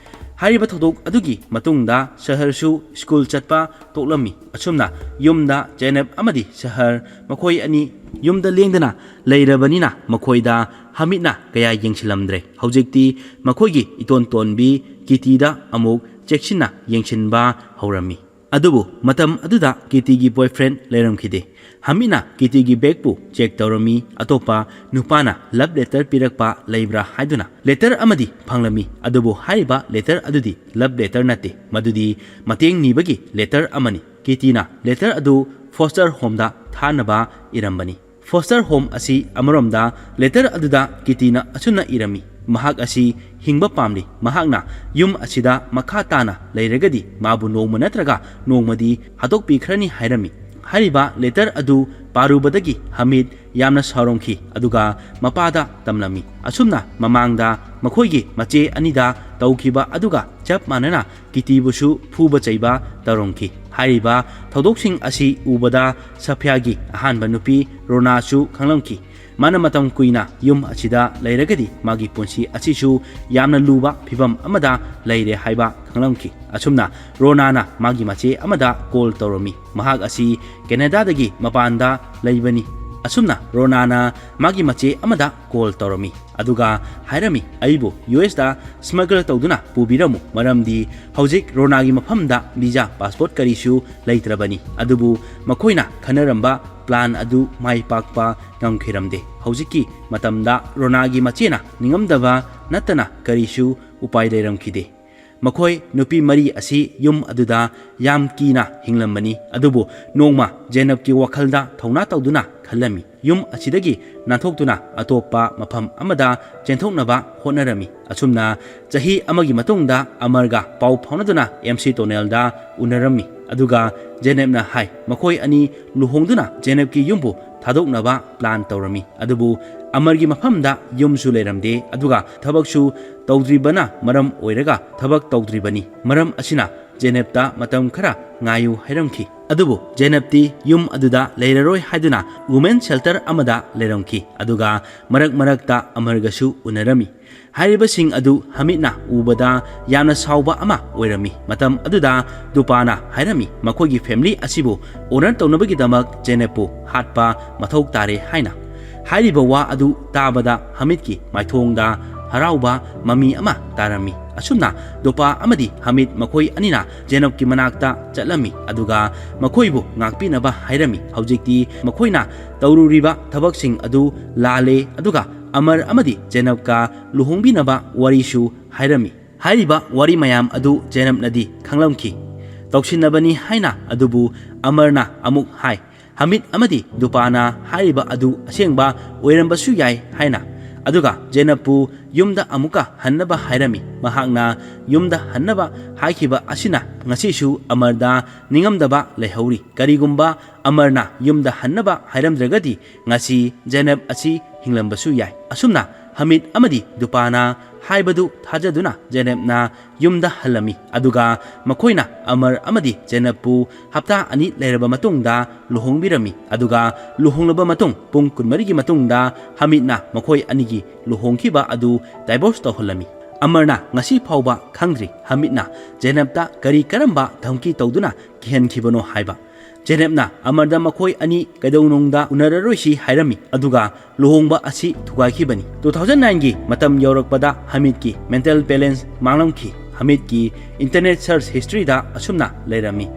ꯍꯥꯏꯔꯤꯕ ꯊꯧꯗꯣꯛ ꯑꯗꯨꯒꯤ ꯃꯇꯨꯡꯗ ꯁꯍꯔꯁꯨ ꯁ꯭ꯀꯨꯜ ꯆꯠꯄ ꯇꯣꯛꯂꯝꯃꯤ꯫ ꯑꯁꯨꯝꯅ ꯌꯨꯝꯗ ꯖꯦꯅꯕ ꯑꯃꯗꯤ ꯁꯍꯔ ꯃꯈꯣꯏ ꯑꯅꯤ ꯌꯨꯝꯗ ꯂꯦꯡꯗꯅ ꯂꯩꯔꯕꯅꯤꯅ ꯃꯈꯣꯏꯗ ꯍꯃꯤꯠꯅ ꯀꯌꯥ ꯌꯦꯡꯁꯤꯜꯂꯝꯗ꯭ꯔꯦ꯫ ꯍꯧꯖꯤꯛꯇꯤ ꯃꯈꯣꯏꯒꯤ ꯏꯇꯣꯟ ꯇꯣꯟꯕꯤ ꯀꯤꯇꯤꯗ ꯑꯃꯨꯛ ꯆꯦꯛꯁꯤꯟꯅ ꯌꯦꯡꯁꯤꯟꯕ ꯍꯧꯔꯝꯃꯤ꯫ ꯑꯗꯨꯕꯨ ꯃꯇꯝ ꯑꯗꯨꯗ ꯀꯤꯇꯤꯒꯤ ꯕꯣꯏꯐ꯭ꯔꯦꯟ ꯂꯩꯔꯝꯈꯤꯗꯦ꯫ ꯍꯃꯤꯠꯅ ꯀꯤꯇꯤꯒꯤ ꯕꯦꯒꯄꯨ ꯆꯦꯛ ꯇꯧꯔꯝꯃꯤ, ꯑꯇꯣꯞꯄ ꯅꯨꯄꯥꯅ ꯂꯚ ꯂꯦꯇꯔ ꯄꯤꯔꯛꯄ ꯂꯩꯕ꯭ꯔꯥ ꯍꯥꯏꯗꯨꯅ꯫ ꯂꯦꯇꯔ ꯑꯃꯗꯤ ꯐꯪꯂꯝꯃꯤ, ꯑꯗꯨꯕꯨ ꯍꯥꯏꯔꯤꯕ ꯂꯦꯇꯔ ꯑꯗꯨꯗꯤ ꯂꯚ ꯂꯦꯇꯔ ꯅꯠꯇꯦ, ꯃꯗꯨꯗꯤ ꯃꯇꯦꯡ ꯅꯤꯕꯒꯤ ꯂꯦꯇꯔ ꯑꯃꯅꯤ꯫ ꯀꯤꯇꯤꯅ ꯂꯦꯇꯔ ꯑꯗꯨ ꯐꯣꯁꯇꯔ ꯍꯣꯝꯗ ꯊꯥꯅꯕ ꯏꯔꯝꯕꯅꯤ꯫ ꯐꯣꯁꯇꯔ ꯍꯣꯝ ꯑꯁꯤ ꯑꯃꯔꯣꯝꯗ ꯂꯦꯇꯔ ꯑꯗꯨꯗ ꯀꯤꯇꯤꯅ ꯑꯁꯨꯝꯅ ꯏꯔꯝꯃꯤ, ꯃꯍꯥꯛ ꯑꯁꯤ ꯍꯤꯡꯕ ꯄꯥꯝꯂꯤ꯫ ꯃꯍꯥꯛꯅ ꯌꯨꯝ ꯑꯁꯤꯗ ꯃꯈꯥ ꯇꯥꯅ ꯂꯩꯔꯒꯗꯤ ꯃꯥꯕꯨ ꯅꯣꯡꯃ ꯅꯠꯇ꯭ꯔꯒ ꯅꯣꯡꯃꯗꯤ ꯍꯥꯠꯇꯣꯛꯄꯤꯈ꯭ꯔꯅꯤ ꯍꯥꯏꯔꯝꯃꯤ꯫ ꯍꯥꯏꯔꯤꯕ ꯂꯦꯇꯔ ꯑꯗꯨ ꯄꯥꯔꯨꯕꯗꯒꯤ ꯍꯃꯤꯗ ꯌꯥꯝꯅ ꯁꯥꯎꯔꯝꯈꯤ, ꯑꯗꯨꯒ ꯃꯄꯥꯗ ꯇꯝꯂꯝꯃꯤ꯫ ꯑꯁꯨꯝꯅ ꯃꯃꯥꯡꯗ ꯃꯈꯣꯏꯒꯤ ꯃꯆꯦ ꯑꯅꯤꯗ ꯇꯧꯈꯤꯕ ꯑꯗꯨꯒ ꯆꯞ ꯃꯥꯟꯅꯅ ꯀꯤꯇꯤꯕꯨꯁꯨ ꯐꯨꯕ ꯆꯩꯕ ꯇꯧꯔꯝꯈꯤ꯫ ꯍꯥꯏꯔꯤꯕ ꯊꯧꯗꯣꯛꯁꯤꯡ ꯑꯁꯤ ꯎꯕꯗ ꯁꯐꯤꯌꯥꯒꯤ ꯑꯍꯥꯟꯕ ꯅꯨꯄꯤ ꯔꯣꯅꯥꯁꯨ ꯈꯪꯂꯝꯈꯤ꯫ ꯃꯥꯅ ꯃꯇꯝ ꯀꯨꯏꯅ ꯌꯨꯝ ꯑꯁꯤꯗ ꯂꯩꯔꯒꯗꯤ ꯃꯥꯒꯤ ꯄꯨꯟꯁꯤ ꯑꯁꯤꯁꯨ ꯌꯥꯝꯅ ꯂꯨꯕ ꯐꯤꯕꯝ ꯑꯃꯗ ꯂꯩꯔꯦ ꯍꯥꯏꯕ ꯈꯪꯂꯝꯈꯤ꯫ ꯑꯁꯨꯝꯅ ꯔꯣꯅꯥꯅ ꯃꯥꯒꯤ ꯃꯆꯦ ꯑꯃꯗ ꯀꯣꯜ ꯇꯧꯔꯝꯃꯤ꯫ ꯃꯍꯥꯛ ꯑꯁꯤ ꯀꯦꯅꯦꯗꯥꯗꯒꯤ ꯃꯄꯥꯟꯗ ꯂꯩꯕꯅꯤ꯫ ꯑꯁꯨꯝꯅ ꯔꯣꯅꯥꯅ ꯃꯥꯒꯤ ꯃꯆꯦ ꯑꯃꯗ ꯀꯣꯜ ꯇꯧꯔꯝꯃꯤ, ꯑꯗꯨꯒ ꯍꯥꯏꯔꯝꯃꯤ, "ꯑꯩꯕꯨ ꯌꯨ ꯑꯦꯁꯇ ꯁ꯭ꯃꯒꯜ ꯇꯧꯗꯨꯅ ꯄꯨꯕꯤꯔꯝꯃꯨ, ꯃꯔꯝꯗꯤ ꯍꯧꯖꯤꯛ ꯔꯣꯅꯥꯒꯤ ꯃꯐꯝꯗ ꯚꯤꯖꯥ, ꯄꯥꯁꯄꯣꯔꯠ ꯀꯔꯤꯁꯨ ꯂꯩꯇ꯭ꯔꯕꯅꯤ"꯫ ꯑꯗꯨꯕꯨ ꯃꯈꯣꯏꯅ ꯈꯟꯅꯔꯝꯕ ꯄ꯭ꯂꯥꯟ ꯑꯗꯨ ꯃꯥꯏ ꯄꯥꯛꯄ ꯉꯝꯈꯤꯔꯝꯗꯦ꯫ ꯍꯧꯖꯤꯛꯀꯤ ꯃꯇꯝꯗ ꯔꯣꯅꯥꯒꯤ ꯃꯆꯦꯅ ꯅꯤꯡꯉꯝꯗꯕ ꯅꯠꯇꯅ ꯀꯔꯤꯁꯨ ꯎꯄꯥꯏ ꯂꯩꯔꯝꯈꯤꯗꯦ꯫ ꯃꯈꯣꯏ ꯅꯨꯄꯤ ꯃꯔꯤ ꯑꯁꯤ ꯌꯨꯝ ꯑꯗꯨꯗ ꯌꯥꯝ ꯀꯤꯅ ꯍꯤꯡꯂꯝꯕꯅꯤ꯫ ꯑꯗꯨꯕꯨ ꯅꯣꯡꯃ ꯖꯦꯅꯕꯀꯤ ꯋꯥꯈꯜꯗ ꯊꯧꯅꯥ ꯇꯧꯗꯨꯅ ꯈꯜꯂꯝꯃꯤ꯫ ꯌꯨꯝ ꯑꯁꯤꯗꯒꯤ ꯅꯥꯟꯊꯣꯛꯇꯨꯅ ꯑꯇꯣꯞꯄ ꯃꯐꯝ ꯑꯃꯗ ꯆꯦꯟꯊꯣꯛꯅꯕ ꯍꯣꯠꯅꯔꯝꯃꯤ꯫ ꯑꯁꯨꯝꯅ ꯆꯍꯤ ꯑꯃꯒꯤ ꯃꯇꯨꯡꯗ ꯑꯃꯔꯒ ꯄꯥꯎ ꯐꯥꯎꯅꯗꯨꯅ ꯑꯦꯝ ꯁꯤ ꯇꯣꯅꯦꯜꯗ ꯎꯅꯔꯝꯃꯤ꯫ ꯑꯗꯨꯒ ꯖꯦꯅꯦꯕꯅ ꯍꯥꯏ, ꯃꯈꯣꯏ ꯑꯅꯤ ꯂꯨꯍꯣꯡꯗꯨꯅ ꯖꯦꯅꯦꯕꯀꯤ ꯌꯨꯝꯕꯨ ꯊꯥꯗꯣꯛꯅꯕ ꯄ꯭ꯂꯥꯟ ꯇꯧꯔꯝꯃꯤ꯫ ꯑꯗꯨꯕꯨ ꯑꯃꯔꯒꯤ ꯃꯐꯝꯗ ꯌꯨꯝꯁꯨ ꯂꯩꯔꯝꯗꯦ, ꯑꯗꯨꯒ ꯊꯕꯛꯁꯨ ꯇꯧꯗ꯭ꯔꯤꯕꯅ ꯃꯔꯝ ꯑꯣꯏꯔꯒ ꯊꯕꯛ ꯇꯧꯗ꯭ꯔꯤꯕꯅꯤ꯫ ꯃꯔꯝ ꯑꯁꯤꯅ ꯖꯦꯅꯦꯕꯇ ꯃꯇꯝ ꯈꯔ ꯉꯥꯏꯌꯨ ꯍꯥꯏꯔꯝꯈꯤ꯫ ꯑꯗꯨꯕꯨ ꯖꯦꯅꯦꯕꯇꯤ ꯌꯨꯝ ꯑꯗꯨꯗ ꯂꯩꯔꯔꯣꯏ ꯍꯥꯏꯗꯨꯅ ꯋꯨꯃꯦꯟ ꯁꯦꯜꯇꯔ ꯑꯃꯗ ꯂꯩꯔꯝꯈꯤ, ꯑꯗꯨꯒ ꯃꯔꯛ ꯃꯔꯛꯇ ꯑꯃꯔꯒꯁꯨ ꯎꯅꯔꯝꯃꯤ꯫ ꯍꯥꯏꯔꯤꯕꯁꯤꯡ ꯑꯗꯨ ꯍꯃꯤꯗꯅ ꯎꯕꯗ ꯌꯥꯝꯅ ꯁꯥꯎꯕ ꯑꯃ ꯑꯣꯏꯔꯝꯃꯤ꯫ ꯃꯇꯝ ꯑꯗꯨꯗ ꯗꯨꯄꯥꯅ ꯍꯥꯏꯔꯝꯃꯤ, ꯃꯈꯣꯏꯒꯤ ꯐꯦꯃꯤꯂꯤ ꯑꯁꯤꯕꯨ ꯑꯣꯅꯔ ꯇꯧꯅꯕꯒꯤꯗꯃꯛ ꯖꯦꯅꯦꯕꯄꯨ ꯍꯥꯠꯄ ꯃꯊꯧ ꯇꯥꯔꯦ ꯍꯥꯏꯅ꯫ ꯍꯥꯏꯔꯤꯕ ꯋꯥ ꯑꯗꯨ ꯇꯥꯕꯗ ꯍꯃꯤꯗꯀꯤ ꯃꯥꯏꯊꯣꯡꯗ ꯍꯔꯥꯎꯕ ꯃꯃꯤ ꯑꯃ ꯇꯥꯔꯝꯃꯤ꯫ ꯑꯁꯨꯝꯅ ꯗꯨꯄꯥ ꯑꯃꯗꯤ ꯍꯃꯤꯗ ꯃꯈꯣꯏ ꯑꯅꯤꯅ ꯖꯦꯅꯦꯕꯀꯤ ꯃꯅꯥꯛꯇ ꯆꯠꯂꯝꯃꯤ, ꯑꯗꯨꯒ ꯃꯈꯣꯏꯕꯨ ꯉꯥꯛꯄꯤꯅꯕ ꯍꯥꯏꯔꯝꯃꯤ꯫ ꯍꯧꯖꯤꯛꯇꯤ ꯃꯈꯣꯏꯅ ꯇꯧꯔꯨꯔꯤꯕ ꯊꯕꯛꯁꯤꯡ ꯑꯗꯨ ꯂꯥꯜꯂꯦ, ꯑꯗꯨꯒ ꯑꯃꯔ ꯑꯃꯗꯤ ꯖꯦꯅꯦꯕꯀ ꯂꯨꯍꯣꯡꯕꯤꯅꯕ ꯋꯥꯔꯤꯁꯨ ꯍꯥꯏꯔꯝꯃꯤ꯫ ꯍꯥꯏꯔꯤꯕ ꯋꯥꯔꯤ ꯃꯌꯥꯝ ꯑꯗꯨ ꯖꯦꯅꯦꯕꯅꯗꯤ ꯈꯪꯂꯝꯈꯤ, ꯇꯧꯁꯤꯟꯅꯕꯅꯤ ꯍꯥꯏꯅ꯫ ꯑꯗꯨꯕꯨ ꯑꯃꯔꯅ ꯑꯃꯨꯛ ꯍꯥꯏ, ꯍꯃꯤꯗ ꯑꯃꯗꯤ ꯗꯨꯄꯥꯅ ꯍꯥꯏꯔꯤꯕ ꯑꯗꯨ ꯑꯁꯦꯡꯕ ꯑꯣꯏꯔꯝꯕꯁꯨ ꯌꯥꯏ ꯍꯥꯏꯅ꯫ ꯑꯗꯨꯒ ꯖꯦꯅꯕꯄꯨ ꯌꯨꯝꯗ ꯑꯃꯨꯛꯀ ꯍꯟꯅꯕ ꯍꯥꯏꯔꯝꯃꯤ꯫ ꯃꯍꯥꯛꯅ ꯌꯨꯝꯗ ꯍꯟꯅꯕ ꯍꯥꯏꯈꯤꯕ ꯑꯁꯤꯅ ꯉꯁꯤꯁꯨ ꯑꯃꯔꯗ ꯅꯤꯡꯉꯝꯗꯕ ꯂꯩꯍꯧꯔꯤ꯫ ꯀꯔꯤꯒꯨꯝꯕ ꯑꯃꯔꯅ ꯌꯨꯝꯗ ꯍꯟꯅꯕ ꯍꯥꯏꯔꯝꯗ꯭ꯔꯒꯗꯤ ꯉꯁꯤ ꯖꯦꯅꯕ ꯑꯁꯤ ꯍꯤꯡꯂꯝꯕꯁꯨ ꯌꯥꯏ꯫ ꯑꯁꯨꯝꯅ ꯍꯃꯤꯗ ꯑꯃꯗꯤ ꯗꯨꯄꯥꯅ ꯍꯥꯏꯕꯗꯨ ꯊꯥꯖꯗꯨꯅ ꯖꯦꯅꯕꯅ ꯌꯨꯝꯗ ꯍꯜꯂꯝꯃꯤ꯫ ꯑꯗꯨꯒ ꯃꯈꯣꯏꯅ ꯑꯃꯔ ꯑꯃꯗꯤ ꯖꯦꯅꯕꯄꯨ ꯍꯞꯇꯥ ꯑꯅꯤ ꯂꯩꯔꯕ ꯃꯇꯨꯡꯗ ꯂꯨꯍꯣꯡꯕꯤꯔꯝꯃꯤ꯫ ꯑꯗꯨꯒ ꯂꯨꯍꯣꯡꯂꯕ ꯃꯇꯨꯡ ꯄꯨꯡ ꯀꯨꯟꯃꯔꯤꯒꯤ ꯃꯇꯨꯡꯗ ꯍꯃꯤꯗꯅ ꯃꯈꯣꯏ ꯑꯅꯤꯒꯤ ꯂꯨꯍꯣꯡꯈꯤꯕ ꯑꯗꯨ ꯗꯥꯏꯚꯣꯔꯁ ꯇꯧꯍꯜꯂꯝꯃꯤ꯫ ꯑꯃꯔꯅ ꯉꯁꯤ ꯐꯥꯎꯕ ꯈꯪꯗ꯭ꯔꯤ ꯍꯃꯤꯗꯅ ꯖꯦꯅꯕꯇ ꯀꯔꯤ ꯀꯔꯝꯕ ꯙꯝꯀꯤ ꯇꯧꯗꯨꯅ ꯀꯤꯍꯟꯈꯤꯕꯅꯣ ꯍꯥꯏꯕ꯫ ꯖꯦꯅꯕꯅ ꯑꯃꯔꯗ ꯃꯈꯣꯏ ꯑꯅꯤ ꯀꯩꯗꯧꯅꯨꯡꯗ ꯎꯅꯔꯔꯣꯏꯁꯤ ꯍꯥꯏꯔꯝꯃꯤ, ꯑꯗꯨꯒ ꯂꯨꯍꯣꯡꯕ ꯑꯁꯤ ꯊꯨꯒꯥꯏꯈꯤꯕꯅꯤ꯫ ꯇꯨ ꯊꯥꯎꯖꯟ ꯅꯥꯏꯟꯒꯤ ꯃꯇꯝ ꯌꯧꯔꯛꯄꯗ ꯍꯃꯤꯗꯀꯤ ꯃꯦꯟꯇꯦꯜ ꯕꯦꯂꯦꯟꯁ ꯃꯥꯡꯂꯝꯈꯤ꯫ ꯍꯃꯤꯗꯀꯤ ꯏꯟꯇꯔꯅꯦꯠ ꯁꯔꯆ ꯍꯤꯁꯇ꯭ꯔꯤꯗ ꯑꯁꯨꯝꯅ ꯂꯩꯔꯝꯃꯤ: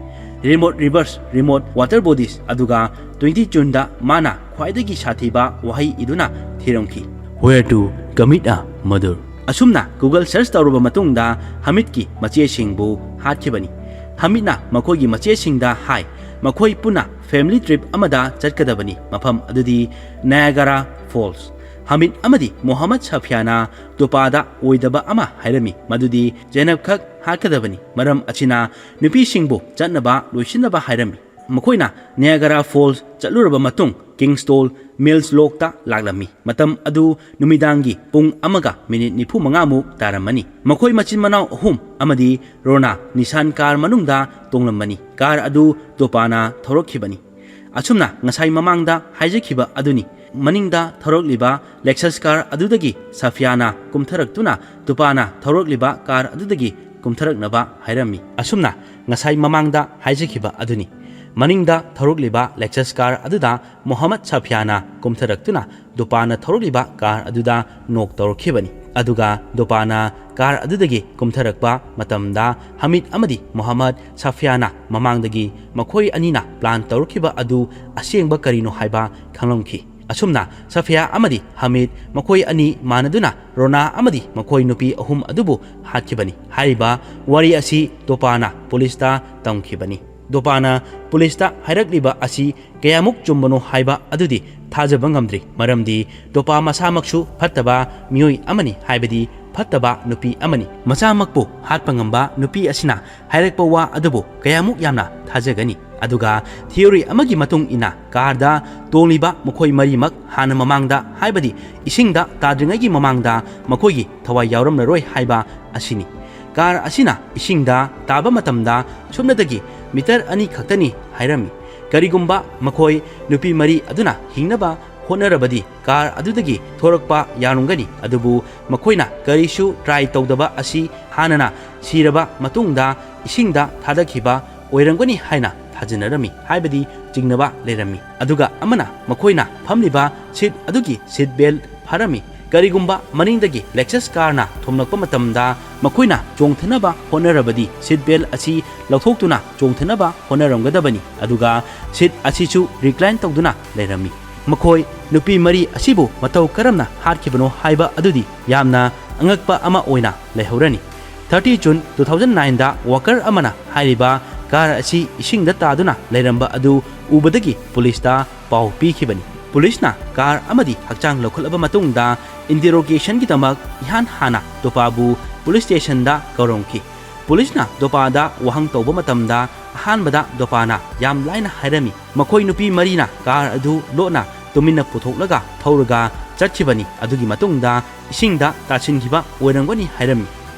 remote reverse, remote water bodies, ꯑꯗꯨꯒ ꯇ꯭ꯋꯦꯟꯇꯤ ꯖꯨꯟꯗ ꯃꯥꯅ ꯈ꯭ꯋꯥꯏꯗꯒꯤ ꯁꯥꯊꯤꯕ ꯋꯥꯍꯩ ꯏꯗꯨꯅ ꯊꯤꯔꯝꯈꯤ: "Where to commit a murder?" ꯑꯁꯨꯝꯅ Google ꯁꯔꯆ ꯇꯧꯔꯕ ꯃꯇꯨꯡꯗ ꯍꯃꯤꯗꯀꯤ ꯃꯆꯦꯁꯤꯡꯕꯨ ꯍꯥꯠꯈꯤꯕꯅꯤ꯫ ꯍꯃꯤꯗꯅ ꯃꯈꯣꯏꯒꯤ ꯃꯆꯦꯁꯤꯡꯗ ꯍꯥꯏ, ꯃꯈꯣꯏ ꯄꯨꯟꯅ ꯐꯦꯃꯤꯂꯤ ꯇ꯭ꯔꯤꯞ ꯑꯃꯗ ꯆꯠꯀꯗꯕꯅꯤ, ꯃꯐꯝ ꯑꯗꯨꯗꯤ ꯅꯌꯥꯒꯥꯔꯥ ꯐꯣꯜꯁ꯫ ꯍꯃꯤꯗ ꯑꯃꯗꯤ ꯃꯣꯍꯝꯃꯗ ꯁꯐꯤꯌꯥꯅ ꯗꯨꯄꯥꯗ ꯑꯣꯏꯗꯕ ꯑꯃ ꯍꯥꯏꯔꯝꯃꯤ, ꯃꯗꯨꯗꯤ ꯖꯦꯅꯕ ꯈꯛ ꯍꯥꯠꯀꯗꯕꯅꯤ꯫ ꯃꯔꯝ ꯑꯁꯤꯅ ꯅꯨꯄꯤꯁꯤꯡꯕꯨ ꯆꯠꯅꯕ ꯂꯣꯏꯁꯤꯟꯅꯕ ꯍꯥꯏꯔꯝꯃꯤ꯫ ꯃꯈꯣꯏꯅ ꯅꯌꯥꯒꯥꯔꯥ ꯐꯣꯜꯁ ꯆꯠꯂꯨꯔꯕ ꯃꯇꯨꯡ ꯀꯤꯡꯁꯇꯣꯜ ꯃꯤꯜꯁ ꯂꯣꯛꯇ ꯂꯥꯛꯂꯝꯃꯤ꯫ ꯃꯇꯝ ꯑꯗꯨ ꯅꯨꯃꯤꯗꯥꯡꯒꯤ ꯄꯨꯡ ꯑꯃꯒ ꯃꯤꯅꯤꯠ ꯅꯤꯐꯨ ꯃꯉꯥꯃꯨꯛ ꯇꯥꯔꯝꯃꯅꯤ꯫ ꯃꯈꯣꯏ ꯃꯆꯤꯟ ꯃꯅꯥꯎ ꯑꯍꯨꯝ ꯑꯃꯗꯤ ꯔꯣꯅꯥ ꯅꯤꯁꯥꯟ ꯀꯥꯔ ꯃꯅꯨꯡꯗ ꯇꯣꯡꯂꯝꯕꯅꯤ꯫ ꯀꯥꯔ ꯑꯗꯨ ꯗꯨꯄꯥꯅ ꯊꯧꯔꯛꯈꯤꯕꯅꯤ꯫ ꯑꯁꯨꯝꯅ ꯉꯁꯥꯏ ꯃꯃꯥꯡꯗ ꯍꯥꯏꯖꯈꯤꯕ ꯑꯗꯨꯅꯤ꯫ ꯃꯅꯤꯡꯗ ꯊꯧꯔꯛꯂꯤꯕ ꯂꯦꯛꯁꯁ ꯀꯥꯔ ꯑꯗꯨꯗꯒꯤ ꯁꯐꯤꯌꯥꯅ ꯀꯨꯝꯊꯔꯛꯇꯨꯅ ꯗꯨꯄꯥꯅ ꯊꯧꯔꯛꯂꯤꯕ ꯀꯥꯔ ꯑꯗꯨꯗꯒꯤ ꯀꯨꯝꯊꯔꯛꯅꯕ ꯍꯥꯏꯔꯝꯃꯤ꯫ ꯑꯁꯨꯝꯅ ꯉꯁꯥꯏ ꯃꯃꯥꯡꯗ ꯍꯥꯏꯖꯈꯤꯕ ꯑꯗꯨꯅꯤ꯫ ꯃꯅꯤꯡꯗ ꯊꯧꯔꯛꯂꯤꯕ ꯂꯦꯛꯁꯁ ꯀꯥꯔ ꯑꯗꯨꯗ ꯃꯣꯍꯝꯃꯗ ꯁꯐꯤꯌꯥꯅ ꯀꯨꯝꯊꯔꯛꯇꯨꯅ ꯗꯨꯄꯥꯅ ꯊꯧꯔꯛꯂꯤꯕ ꯀꯥꯔ ꯑꯗꯨꯗ ꯅꯣꯛ ꯇꯧꯔꯛꯈꯤꯕꯅꯤ꯫ ꯑꯗꯨꯒ ꯗꯨꯄꯥꯅ ꯀꯥꯔ ꯑꯗꯨꯗꯒꯤ ꯀꯨꯝꯊꯔꯛꯄ ꯃꯇꯝꯗ ꯍꯃꯤꯗ ꯑꯃꯗꯤ ꯃꯣꯍꯝꯃꯗ ꯁꯐꯤꯌꯥꯅ ꯃꯃꯥꯡꯗꯒꯤ ꯃꯈꯣꯏ ꯑꯅꯤꯅ ꯄ꯭ꯂꯥꯟ ꯇꯧꯔꯛꯈꯤꯕ ꯑꯗꯨ ꯑꯁꯦꯡꯕ ꯀꯔꯤꯅꯣ ꯍꯥꯏꯕ ꯈꯪꯂꯝꯈꯤ꯫ ꯑꯁꯨꯝꯅ ꯁꯐꯤꯌꯥ ꯑꯃꯗꯤ ꯍꯃꯤꯗ ꯃꯈꯣꯏ ꯑꯅꯤ ꯃꯥꯟꯅꯗꯨꯅ ꯔꯣꯅꯥ ꯑꯃꯗꯤ ꯃꯈꯣꯏ ꯅꯨꯄꯤ ꯑꯍꯨꯝ ꯑꯗꯨꯕꯨ ꯍꯥꯠꯈꯤꯕꯅꯤ꯫ ꯍꯥꯏꯔꯤꯕ ꯋꯥꯔꯤ ꯑꯁꯤ ꯗꯨꯄꯥꯅ ꯄꯨꯂꯤꯁꯇ ꯇꯝꯈꯤꯕꯅꯤ꯫ ꯗꯣꯄꯥꯅ ꯄꯨꯂꯤꯁꯇ ꯍꯥꯏꯔꯛꯂꯤꯕ ꯑꯁꯤ ꯀꯌꯥꯃꯨꯛ ꯆꯨꯝꯕꯅꯣ ꯍꯥꯏꯕ ꯑꯗꯨꯗꯤ ꯊꯥꯖꯕ ꯉꯝꯗ꯭ꯔꯤ, ꯃꯔꯝꯗꯤ ꯗꯣꯄꯥ ꯃꯁꯥꯃꯛꯁꯨ ꯐꯠꯇꯕ ꯃꯤꯑꯣꯏ ꯑꯃꯅꯤ, ꯍꯥꯏꯕꯗꯤ ꯐꯠꯇꯕ ꯅꯨꯄꯤ ꯑꯃꯅꯤ꯫ ꯃꯆꯥꯃꯛꯄꯨ ꯍꯥꯠꯄ ꯉꯝꯕ ꯅꯨꯄꯤ ꯑꯁꯤꯅ ꯍꯥꯏꯔꯛꯄ ꯋꯥ ꯑꯗꯨꯕꯨ ꯀꯌꯥꯃꯨꯛ ꯌꯥꯝꯅ ꯊꯥꯖꯒꯅꯤ? ꯑꯗꯨꯒ theory ꯑꯃꯒꯤ ꯃꯇꯨꯡ ꯏꯟꯅ ꯀꯥꯔꯗ ꯇꯣꯡꯂꯤꯕ ꯃꯈꯣꯏ ꯃꯔꯤꯃꯛ ꯍꯥꯟꯅ ꯃꯃꯥꯡꯗ, ꯍꯥꯏꯕꯗꯤ ꯏꯁꯤꯡꯗ ꯇꯥꯗ꯭ꯔꯤꯉꯩꯒꯤ ꯃꯃꯥꯡꯗ ꯃꯈꯣꯏꯒꯤ ꯊꯋꯥꯏ ꯌꯥꯎꯔꯝꯂꯔꯣꯏ ꯍꯥꯏꯕ ꯑꯁꯤꯅꯤ꯫ ꯀꯥꯔ ꯑꯁꯤꯅ ꯏꯁꯤꯡꯗ ꯇꯥꯕ ꯃꯇꯝꯗ ꯁꯨꯞꯅꯇꯒꯤ ꯃꯤꯇꯔ ꯑꯅꯤ ꯈꯛꯇꯅꯤ ꯍꯥꯏꯔꯝꯃꯤ꯫ ꯀꯔꯤꯒꯨꯝꯕ ꯃꯈꯣꯏ ꯅꯨꯄꯤ ꯃꯔꯤ ꯑꯗꯨꯅ ꯍꯤꯡꯅꯕ ꯍꯣꯠꯅꯔꯕꯗꯤ ꯀꯥꯔ ꯑꯗꯨꯗꯒꯤ ꯊꯣꯔꯛꯄ ꯌꯥꯔꯝꯒꯅꯤ, ꯑꯗꯨꯕꯨ ꯃꯈꯣꯏꯅ ꯀꯔꯤꯁꯨ try ꯇꯧꯗꯕ ꯑꯁꯤ ꯍꯥꯟꯅꯅ ꯁꯤꯔꯕ ꯃꯇꯨꯡꯗ ꯏꯁꯤꯡꯗ ꯊꯥꯗꯈꯤꯕ ꯑꯣꯏꯔꯝꯒꯅꯤ ꯍꯥꯏꯅ ꯊꯥꯖꯅꯔꯝꯃꯤ, ꯍꯥꯏꯕꯗꯤ ꯆꯤꯡꯅꯕ ꯂꯩꯔꯝꯃꯤ꯫ ꯑꯗꯨꯒ ꯑꯃꯅ ꯃꯈꯣꯏꯅ ꯐꯝꯂꯤꯕ seat ꯑꯗꯨꯒꯤ seat belt ꯐꯥꯔꯝꯃꯤ꯫ ꯀꯔꯤꯒꯨꯝꯕ ꯃꯅꯤꯡꯗꯒꯤ Lexus ꯀꯥꯔꯅ ꯊꯣꯝꯂꯛꯄ ꯃꯇꯝꯗ ꯃꯈꯣꯏꯅ ꯆꯣꯡꯊꯅꯕ ꯍꯣꯠꯅꯔꯕꯗꯤ seat belt ꯑꯁꯤ ꯂꯧꯊꯣꯛꯇꯨꯅ ꯆꯣꯡꯊꯅꯕ ꯍꯣꯠꯅꯔꯝꯒꯗꯕꯅꯤ, ꯑꯗꯨꯒ seat ꯑꯁꯤꯁꯨ recline ꯇꯧꯗꯨꯅ ꯂꯩꯔꯝꯃꯤ꯫ ꯃꯈꯣꯏ ꯅꯨꯄꯤ ꯃꯔꯤ ꯑꯁꯤꯕꯨ ꯃꯇꯧ ꯀꯔꯝꯅ ꯍꯥꯠꯈꯤꯕꯅꯣ ꯍꯥꯏꯕ ꯑꯗꯨꯗꯤ ꯌꯥꯝꯅ ꯑꯉꯛꯄ ꯑꯃ ꯑꯣꯏꯅ ꯂꯩꯍꯧꯔꯅꯤ꯫ Thirty June two thousand nine ꯗ worker ꯑꯃꯅ ꯍꯥꯏꯔꯤꯕ ꯀꯥꯔ ꯑꯁꯤ ꯏꯁꯤꯡꯗ ꯇꯥꯗꯨꯅ ꯂꯩꯔꯝꯕ ꯑꯗꯨ ꯎꯕꯗꯒꯤ ꯄꯨꯂꯤꯁꯇ ꯄꯥꯎ ꯄꯤꯈꯤꯕꯅꯤ꯫ ꯄꯨꯂꯤꯁꯅ ꯀꯥꯔ ꯑꯃꯗꯤ ꯍꯛꯆꯥꯡ ꯂꯧꯈꯠꯂꯕ ꯃꯇꯨꯡꯗ interrogation ꯒꯤꯗꯃꯛ ꯏꯍꯥꯟ ꯍꯥꯟꯅ ꯗꯣꯄꯥꯕꯨ ꯄꯨꯂꯤꯁ ꯁ꯭ꯇꯦꯁꯟꯗ ꯀꯧꯔꯝꯈꯤ꯫ ꯄꯨꯂꯤꯁꯅ ꯗꯣꯄꯥꯗ ꯋꯥꯍꯪ ꯇꯧꯕ ꯃꯇꯝꯗ ꯑꯍꯥꯟꯕꯗ ꯗꯣꯄꯥꯅ ꯌꯥꯝ ꯂꯥꯏꯅ ꯍꯥꯏꯔꯝꯃꯤ, ꯃꯈꯣꯏ ꯅꯨꯄꯤ ꯃꯔꯤꯅ ꯀꯥꯔ ꯑꯗꯨ ꯂꯣꯠꯅ ꯇꯨꯃꯤꯟꯅ ꯄꯨꯊꯣꯛꯂꯒ ꯊꯧꯔꯒ ꯆꯠꯈꯤꯕꯅꯤ, ꯑꯗꯨꯒꯤ ꯃꯇꯨꯡꯗ ꯏꯁꯤꯡꯗ ꯇꯥꯁꯤꯟꯈꯤꯕ ꯑꯣꯏꯔꯝꯒꯅꯤ ꯍꯥꯏꯔꯝꯃꯤ꯫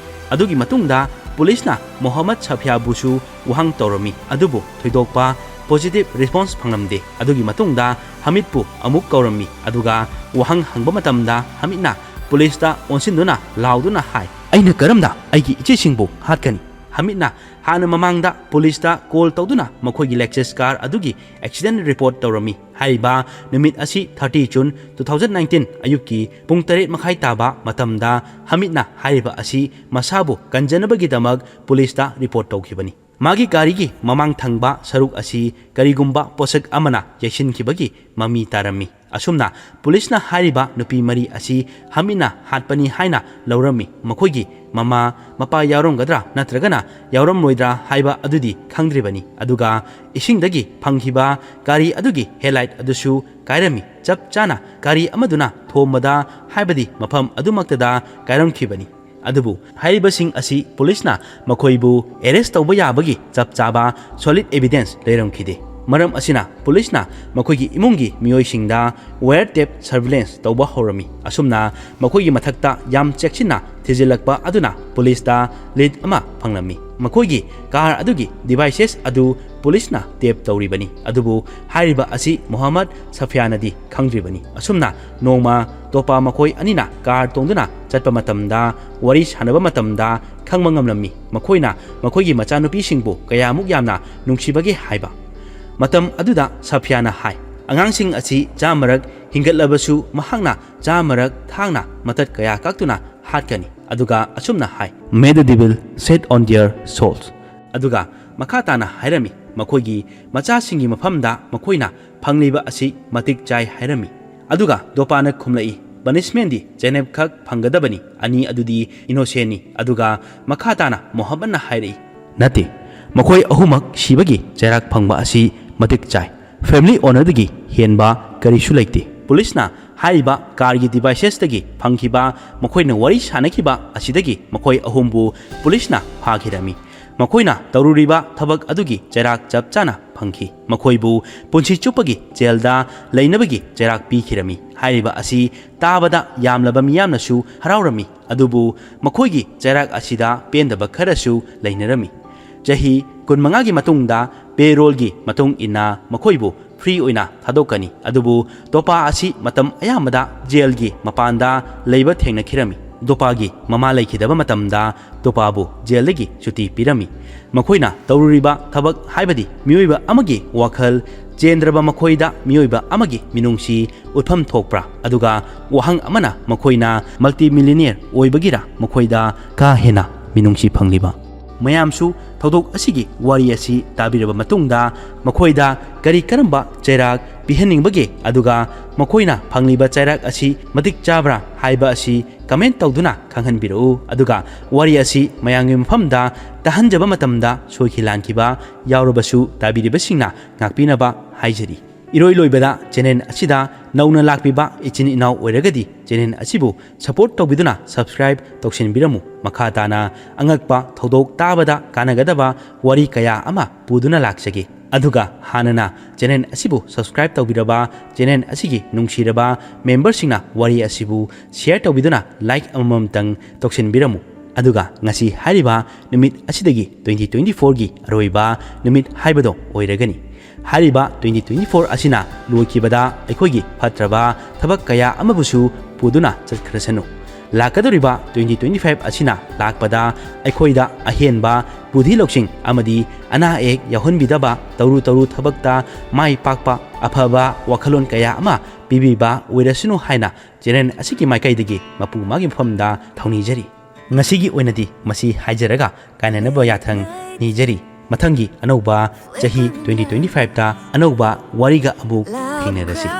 ꯑꯗꯨꯒꯤ ꯃꯇꯨꯡꯗ ꯄꯨꯂꯤꯁꯅ ꯃꯣꯍꯝꯃꯗ ꯁꯐꯤꯌꯥꯕꯨꯁꯨ ꯋꯥꯍꯪ ꯇꯧꯔꯝꯃꯤ, ꯑꯗꯨꯕꯨ ꯊꯣꯏꯗꯣꯛꯄ positive response ꯐꯪꯂꯝꯗꯦ꯫ ꯑꯗꯨꯒꯤ ꯃꯇꯨꯡꯗ ꯍꯃꯤꯗꯄꯨ ꯑꯃꯨꯛ ꯀꯧꯔꯝꯃꯤ, ꯑꯗꯨꯒ ꯋꯥꯍꯪ ꯍꯪꯕ ꯃꯇꯝꯗ ꯍꯃꯤꯗꯅ ꯄꯨꯂꯤꯁꯇ ꯑꯣꯟꯁꯤꯟꯗꯨꯅ ꯂꯥꯎꯗꯨꯅ ꯍꯥꯏ, "ꯑꯩꯅ ꯀꯔꯝꯅ ꯑꯩꯒꯤ ꯏꯆꯦꯁꯤꯡꯕꯨ ꯍꯥꯠꯀꯅꯤ?" ꯍꯃꯤꯗꯅ ꯍꯥꯟꯅ ꯃꯃꯥꯡꯗ ꯄꯨꯂꯤꯁꯇ call ꯇꯧꯗꯨꯅ ꯃꯈꯣꯏꯒꯤ Lexus car ꯑꯗꯨꯒꯤ accident report ꯇꯧꯔꯝꯃꯤ꯫ ꯍꯥꯏꯔꯤꯕ ꯅꯨꯃꯤꯠ ꯑꯁꯤ thirty June two thousand nineteen ꯑꯌꯨꯛꯀꯤ ꯄꯨꯡ ꯇꯔꯦꯠ ꯃꯈꯥꯏ ꯇꯥꯕ ꯃꯇꯝꯗ ꯍꯃꯤꯗꯅ ꯍꯥꯏꯔꯤꯕ ꯑꯁꯤ ꯃꯁꯥꯕꯨ ꯀꯟꯖꯅꯕꯒꯤꯗꯃꯛ ꯄꯨꯂꯤꯁꯇ report ꯇꯧꯈꯤꯕꯅꯤ꯫ ꯃꯥꯒꯤ ꯒꯥꯔꯤꯒꯤ ꯃꯃꯥꯡ ꯊꯪꯕ ꯁꯔꯨꯛ ꯑꯁꯤ ꯀꯔꯤꯒꯨꯝꯕ ꯄꯣꯠꯁꯛ ꯑꯃꯅ ꯌꯩꯁꯤꯟꯈꯤꯕꯒꯤ ꯃꯃꯤ ꯇꯥꯔꯝꯃꯤ꯫ ꯑꯁꯨꯝꯅ ꯄꯨꯂꯤꯁꯅ ꯍꯥꯏꯔꯤꯕ ꯅꯨꯄꯤ ꯃꯔꯤ ꯑꯁꯤ ꯍꯥꯃꯤꯅ ꯍꯥꯠꯄꯅꯤ ꯍꯥꯏꯅ ꯂꯧꯔꯝꯃꯤ꯫ ꯃꯈꯣꯏꯒꯤ ꯃꯃꯥ ꯃꯄꯥ ꯌꯥꯎꯔꯝꯒꯗ꯭ꯔꯥ ꯅꯠꯇ꯭ꯔꯒꯅ ꯌꯥꯎꯔꯝꯂꯣꯏꯗ꯭ꯔꯥ ꯍꯥꯏꯕ ꯑꯗꯨꯗꯤ ꯈꯪꯗ꯭ꯔꯤꯕꯅꯤ꯫ ꯑꯗꯨꯒ ꯏꯁꯤꯡꯗꯒꯤ ꯐꯪꯈꯤꯕ ꯒꯥꯔꯤ ꯑꯗꯨꯒꯤ ꯍꯦꯗꯂꯥꯏꯠ ꯑꯗꯨꯁꯨ ꯀꯥꯏꯔꯝꯃꯤ꯫ ꯆꯞ ꯆꯥꯅ ꯒꯥꯔꯤ ꯑꯃꯗꯨꯅ ꯊꯣꯝꯕꯗ, ꯍꯥꯏꯕꯗꯤ ꯃꯐꯝ ꯑꯗꯨꯃꯛꯇꯗ ꯀꯥꯏꯔꯝꯈꯤꯕꯅꯤ꯫ ꯑꯗꯨꯕꯨ ꯍꯥꯏꯔꯤꯕꯁꯤꯡ ꯑꯁꯤ ꯄꯨꯂꯤꯁꯅ ꯃꯈꯣꯏꯕꯨ ꯑꯦꯔꯦꯁ ꯇꯧꯕ ꯌꯥꯕꯒꯤ ꯆꯞ ꯆꯥꯕ ꯁꯣꯂꯤꯗ ꯑꯦꯚꯤꯗꯦꯟꯁ ꯂꯩꯔꯝꯈꯤꯗꯦ꯫ ꯃꯔꯝ ꯑꯁꯤꯅ ꯄꯨꯂꯤꯁꯅ ꯃꯈꯣꯏꯒꯤ ꯏꯃꯨꯡꯒꯤ ꯃꯤꯑꯣꯏꯁꯤꯡꯗ ꯋꯥꯌꯔ ꯇꯦꯞ ꯁꯔꯚꯤꯂꯦꯟꯁ ꯇꯧꯕ ꯍꯧꯔꯝꯃꯤ꯫ ꯑꯁꯨꯝꯅ ꯃꯈꯣꯏꯒꯤ ꯃꯊꯛꯇ ꯌꯥꯝ ꯆꯦꯛꯁꯤꯟꯅ ꯊꯤꯖꯤꯜꯂꯛꯄ ꯑꯗꯨꯅ ꯄꯨꯂꯤꯁꯇ ꯂꯤꯗ ꯑꯃ ꯐꯪꯂꯝꯃꯤ꯫ ꯃꯈꯣꯏꯒꯤ ꯀꯥꯔ ꯑꯗꯨꯒꯤ ꯗꯤꯚꯥꯏꯁꯦꯁ ꯑꯗꯨ ꯄꯨꯂꯤꯁꯅ ꯇꯦꯞ ꯇꯧꯔꯤꯕꯅꯤ꯫ ꯑꯗꯨꯕꯨ ꯍꯥꯏꯔꯤꯕ ꯑꯁꯤ ꯃꯣꯍꯝꯃꯗ ꯁꯐꯤꯌꯥꯅꯗꯤ ꯈꯪꯗ꯭ꯔꯤꯕꯅꯤ꯫ ꯑꯁꯨꯝꯅ ꯅꯣꯡꯃ ꯇꯣꯄꯥ ꯃꯈꯣꯏ ꯑꯅꯤꯅ ꯀꯥꯔ ꯇꯣꯡꯗꯨꯅ ꯆꯠꯄ ꯃꯇꯝꯗ, ꯋꯥꯔꯤ ꯁꯥꯟꯅꯕ ꯃꯇꯝꯗ ꯈꯪꯕ ꯉꯝꯂꯝꯃꯤ꯫ ꯃꯈꯣꯏꯅ ꯃꯈꯣꯏꯒꯤ ꯃꯆꯥꯅꯨꯄꯤꯁꯤꯡꯕꯨ ꯀꯌꯥꯃꯨꯛ ꯌꯥꯝꯅ ꯅꯨꯡꯁꯤꯕꯒꯦ ꯍꯥꯏꯕ꯫ ꯃꯇꯝ ꯑꯗꯨꯗ ꯁꯐꯤꯌꯥꯅ ꯍꯥꯏ, "ꯑꯉꯥꯡꯁꯤꯡ ꯑꯁꯤ ꯆꯥꯃꯔꯛ ꯍꯤꯡꯒꯠꯂꯕꯁꯨ ꯃꯍꯥꯛꯅ ꯆꯥꯃꯔꯛ ꯊꯥꯡꯅ ꯃꯇꯠ ꯀꯌꯥ ꯀꯛꯇꯨꯅ ꯍꯥꯠꯀꯅꯤ"꯫ ꯑꯗꯨꯒ ꯑꯁꯨꯝꯅ ꯍꯥꯏ, "May the devil set on their souls"꯫ ꯑꯗꯨꯒ ꯃꯈꯥ ꯇꯥꯅ ꯍꯥꯏꯔꯝꯃꯤ, "ꯃꯈꯣꯏꯒꯤ ꯃꯆꯥꯁꯤꯡꯒꯤ ꯃꯐꯝꯗ ꯃꯈꯣꯏꯅ ꯐꯪꯂꯤꯕ ꯑꯁꯤ ꯃꯇꯤꯛ ꯆꯥꯏ" ꯍꯥꯏꯔꯝꯃꯤ꯫ ꯑꯗꯨꯒ ꯗꯣꯄꯥꯅ ꯈꯨꯝꯂꯛꯏ, "ꯄꯅꯤꯁꯃꯦꯟꯗꯤ ꯖꯦꯅꯦꯕ ꯈꯛ ꯐꯪꯒꯗꯕꯅꯤ, ꯑꯅꯤ ꯑꯗꯨꯗꯤ ꯏꯅꯣꯁꯦꯟꯅꯤ"꯫ ꯑꯗꯨꯒ ꯃꯈꯥ ꯇꯥꯅ ꯃꯣꯍꯝꯃꯗꯅ ꯍꯥꯏꯔꯛꯏ, "ꯅꯠꯇꯦ, ꯃꯈꯣꯏ ꯑꯍꯨꯝꯃꯛ ꯁꯤꯕꯒꯤ ꯆꯩꯔꯥꯛ ꯐꯪꯕ ꯑꯁꯤ ꯃꯇꯤꯛ ꯆꯥꯏ꯫ ꯐꯦꯃꯤꯂꯤ ꯑꯣꯅꯔꯗꯒꯤ ꯍꯦꯟꯕ ꯀꯔꯤꯁꯨ ꯂꯩꯇꯦ"꯫ ꯄꯨꯂꯤꯁꯅ ꯍꯥꯏꯔꯤꯕ ꯀꯥꯔꯒꯤ ꯗꯤꯚꯥꯏꯁꯦꯁꯇꯒꯤ ꯐꯪꯈꯤꯕ ꯃꯈꯣꯏꯅ ꯋꯥꯔꯤ ꯁꯥꯅꯈꯤꯕ ꯑꯁꯤꯗꯒꯤ ꯃꯈꯣꯏ ꯑꯍꯨꯝꯕꯨ ꯄꯨꯂꯤꯁꯅ ꯐꯥꯈꯤꯔꯝꯃꯤ꯫ ꯃꯈꯣꯏꯅ ꯇꯧꯔꯨꯔꯤꯕ ꯊꯕꯛ ꯑꯗꯨꯒꯤ ꯆꯩꯔꯥꯛ ꯆꯞ ꯆꯥꯅ ꯐꯪꯈꯤ꯫ ꯃꯈꯣꯏꯕꯨ ꯄꯨꯟꯁꯤ ꯆꯨꯞꯄꯒꯤ ꯖꯦꯜꯗ ꯂꯩꯅꯕꯒꯤ ꯆꯩꯔꯥꯛ ꯄꯤꯈꯤꯔꯝꯃꯤ꯫ ꯍꯥꯏꯔꯤꯕ ꯑꯁꯤ ꯇꯥꯕꯗ ꯌꯥꯝꯂꯕ ꯃꯤꯌꯥꯝꯅꯁꯨ ꯍꯔꯥꯎꯔꯝꯃꯤ꯫ ꯑꯗꯨꯕꯨ ꯃꯈꯣꯏꯒꯤ ꯆꯩꯔꯥꯛ ꯑꯁꯤꯗ ꯄꯦꯟꯗꯕ ꯈꯔꯁꯨ ꯂꯩꯅꯔꯝꯃꯤ꯫ ꯆꯍꯤ ꯀꯨꯟꯃꯉꯥꯒꯤ ꯃꯇꯨꯡꯗ ꯄꯦꯔꯣꯜꯒꯤ ꯃꯇꯨꯡ ꯏꯟꯅ ꯃꯈꯣꯏꯕꯨ ꯐ꯭ꯔꯤ ꯑꯣꯏꯅ ꯊꯥꯗꯣꯛꯀꯅꯤ꯫ ꯑꯗꯨꯕꯨ ꯇꯣꯄꯥ ꯑꯁꯤ ꯃꯇꯝ ꯑꯌꯥꯝꯕꯗ ꯖꯦꯜꯒꯤ ꯃꯄꯥꯟꯗ ꯂꯩꯕ ꯊꯦꯡꯅꯈꯤꯔꯝꯃꯤ꯫ ꯇꯣꯄꯥꯒꯤ ꯃꯃꯥ ꯂꯩꯈꯤꯗꯕ ꯃꯇꯝꯗ ꯇꯣꯄꯥꯕꯨ ꯖꯦꯜꯗꯒꯤ ꯁꯨꯇꯤ ꯄꯤꯔꯝꯃꯤ꯫ ꯃꯈꯣꯏꯅ ꯇꯧꯔꯨꯔꯤꯕ ꯊꯕꯛ, ꯍꯥꯏꯕꯗꯤ ꯃꯤꯑꯣꯏꯕ ꯑꯃꯒꯤ ꯋꯥꯈꯜ ꯆꯦꯟꯗ꯭ꯔꯕ ꯃꯈꯣꯏꯗ ꯃꯤꯑꯣꯏꯕ ꯑꯃꯒꯤ ꯃꯤꯅꯨꯡꯁꯤ ꯎꯠꯐꯝ ꯊꯣꯛꯄ꯭ꯔꯥ? ꯑꯗꯨꯒ ꯋꯥꯍꯪ ꯑꯃꯅ, ꯃꯈꯣꯏꯅ ꯃꯜꯇꯤꯃꯤꯂꯤꯅꯤꯌꯔ ꯑꯣꯏꯕꯒꯤꯔ ꯃꯈꯣꯏꯗ ꯀꯥ ꯍꯦꯟꯅ ꯃꯤꯅꯨꯡꯁꯤ ꯐꯪꯂꯤꯕ? ꯃꯌꯥꯝꯁꯨ ꯊꯧꯗꯣꯛ ꯑꯁꯤꯒꯤ ꯋꯥꯔꯤ ꯑꯁꯤ ꯇꯥꯕꯤꯔꯕ ꯃꯇꯨꯡꯗ ꯃꯈꯣꯏꯗ ꯀꯔꯤ ꯀꯔꯝꯕ ꯆꯩꯔꯥꯛ ꯄꯤꯍꯟꯅꯤꯡꯕꯒꯦ? ꯑꯗꯨꯒ ꯃꯈꯣꯏꯅ ꯐꯪꯂꯤꯕ ꯆꯩꯔꯥꯛ ꯑꯁꯤ ꯃꯇꯤꯛ ꯆꯥꯕ꯭ꯔꯥ ꯍꯥꯏꯕ ꯑꯁꯤ comment ꯇꯧꯗꯨꯅ ꯈꯪꯍꯟꯕꯤꯔꯛꯎ꯫ ꯑꯗꯨꯒ ꯋꯥꯔꯤ ꯑꯁꯤ ꯃꯌꯥꯝꯒꯤ ꯃꯐꯝꯗ ꯇꯥꯍꯟꯖꯕ ꯃꯇꯝꯗ ꯁꯣꯏꯈꯤ ꯂꯥꯟꯈꯤꯕ ꯌꯥꯎꯔꯕꯁꯨ ꯇꯥꯕꯤꯔꯤꯕꯁꯤꯡꯅ ꯉꯥꯛꯄꯤꯅꯕ ꯍꯥꯏꯖꯔꯤ꯫ ꯏꯔꯣꯏ ꯂꯣꯏꯕꯗ channel ꯑꯁꯤꯗ ꯅꯧꯅ ꯂꯥꯛꯄꯤꯕ ꯏꯆꯤꯟ ꯏꯅꯥꯎ ꯑꯣꯏꯔꯒꯗꯤ channel ꯑꯁꯤꯕꯨ support ꯇꯧꯕꯤꯗꯨꯅ subscribe ꯇꯧꯁꯤꯟꯕꯤꯔꯝꯃꯨ꯫ ꯃꯈꯥ ꯇꯥꯅ ꯑꯉꯛꯄ ꯊꯧꯗꯣꯛ ꯇꯥꯕꯗ ꯀꯥꯟꯅꯒꯗꯕ ꯋꯥꯔꯤ ꯀꯌꯥ ꯑꯃ ꯄꯨꯗꯨꯅ ꯂꯥꯛꯆꯒꯦ꯫ ꯑꯗꯨꯒ ꯍꯥꯟꯅꯅ channel ꯑꯁꯤꯕꯨ subscribe ꯇꯧꯕꯤꯔꯕ channel ꯑꯁꯤꯒꯤ ꯅꯨꯡꯁꯤꯔꯕ memberꯁꯤꯡꯅ ꯋꯥꯔꯤ ꯑꯁꯤꯕꯨ share ꯇꯧꯕꯤꯗꯨꯅ like ꯑꯃꯃꯝꯇꯪ ꯇꯧꯁꯤꯟꯕꯤꯔꯝꯃꯨ꯫ ꯑꯗꯨꯒ ꯉꯁꯤ ꯍꯥꯏꯔꯤꯕ ꯅꯨꯃꯤꯠ ꯑꯁꯤꯗꯒꯤ twenty twenty fourꯒꯤ ꯑꯔꯣꯏꯕ ꯅꯨꯃꯤꯠ ꯍꯥꯏꯕꯗꯣ ꯑꯣꯏꯔꯒꯅꯤ꯫ ꯍꯥꯏꯔꯤꯕ twenty twenty four ꯑꯁꯤꯅ ꯂꯣꯏꯈꯤꯕꯗ ꯑꯩꯈꯣꯏꯒꯤ ꯐꯠꯇ꯭ꯔꯕ ꯊꯕꯛ ꯀꯌꯥ ꯑꯃꯕꯨꯁꯨ ꯄꯨꯗꯨꯅ ꯆꯠꯈ꯭ꯔꯁꯅꯨ꯫ ꯂꯥꯛꯀꯗꯧꯔꯤꯕ twenty twenty five ꯑꯁꯤꯅ ꯂꯥꯛꯄꯗ ꯑꯩꯈꯣꯏꯗ ꯑꯍꯦꯟꯕ ꯕꯨꯙꯤ ꯂꯧꯁꯤꯡ ꯑꯃꯗꯤ ꯑꯅꯥ ꯑꯌꯦꯛ ꯌꯥꯎꯍꯟꯕꯤꯗꯕ, ꯇꯧꯔꯨ ꯇꯧꯔꯨ ꯊꯕꯛꯇ ꯃꯥꯏ ꯄꯥꯛꯄ, ꯑꯐꯕ ꯋꯥꯈꯜꯂꯣꯟ ꯀꯌꯥ ꯑꯃ ꯄꯤꯕꯤꯕ ꯑꯣꯏꯔꯁꯅꯨ ꯍꯥꯏꯅ channel ꯑꯁꯤꯒꯤ ꯃꯥꯏꯀꯩꯗꯒꯤ ꯃꯄꯨ ꯃꯥꯒꯤ ꯃꯐꯝꯗ ꯊꯧꯅꯤꯖꯔꯤ꯫ ꯉꯁꯤꯒꯤ ꯑꯣꯏꯅꯗꯤ ꯃꯁꯤ ꯍꯥꯏꯖꯔꯒ ꯀꯥꯏꯅꯅꯕ ꯌꯥꯊꯪ ꯅꯤꯖꯔꯤ꯫ ꯃꯊꯪꯒꯤ ꯑꯅꯧꯕ ꯆꯍꯤ twenty twenty fiveꯇ ꯑꯅꯧꯕ ꯋꯥꯔꯤꯒ ꯑꯃꯨꯛ ꯊꯦꯡꯅꯔꯁꯤ꯫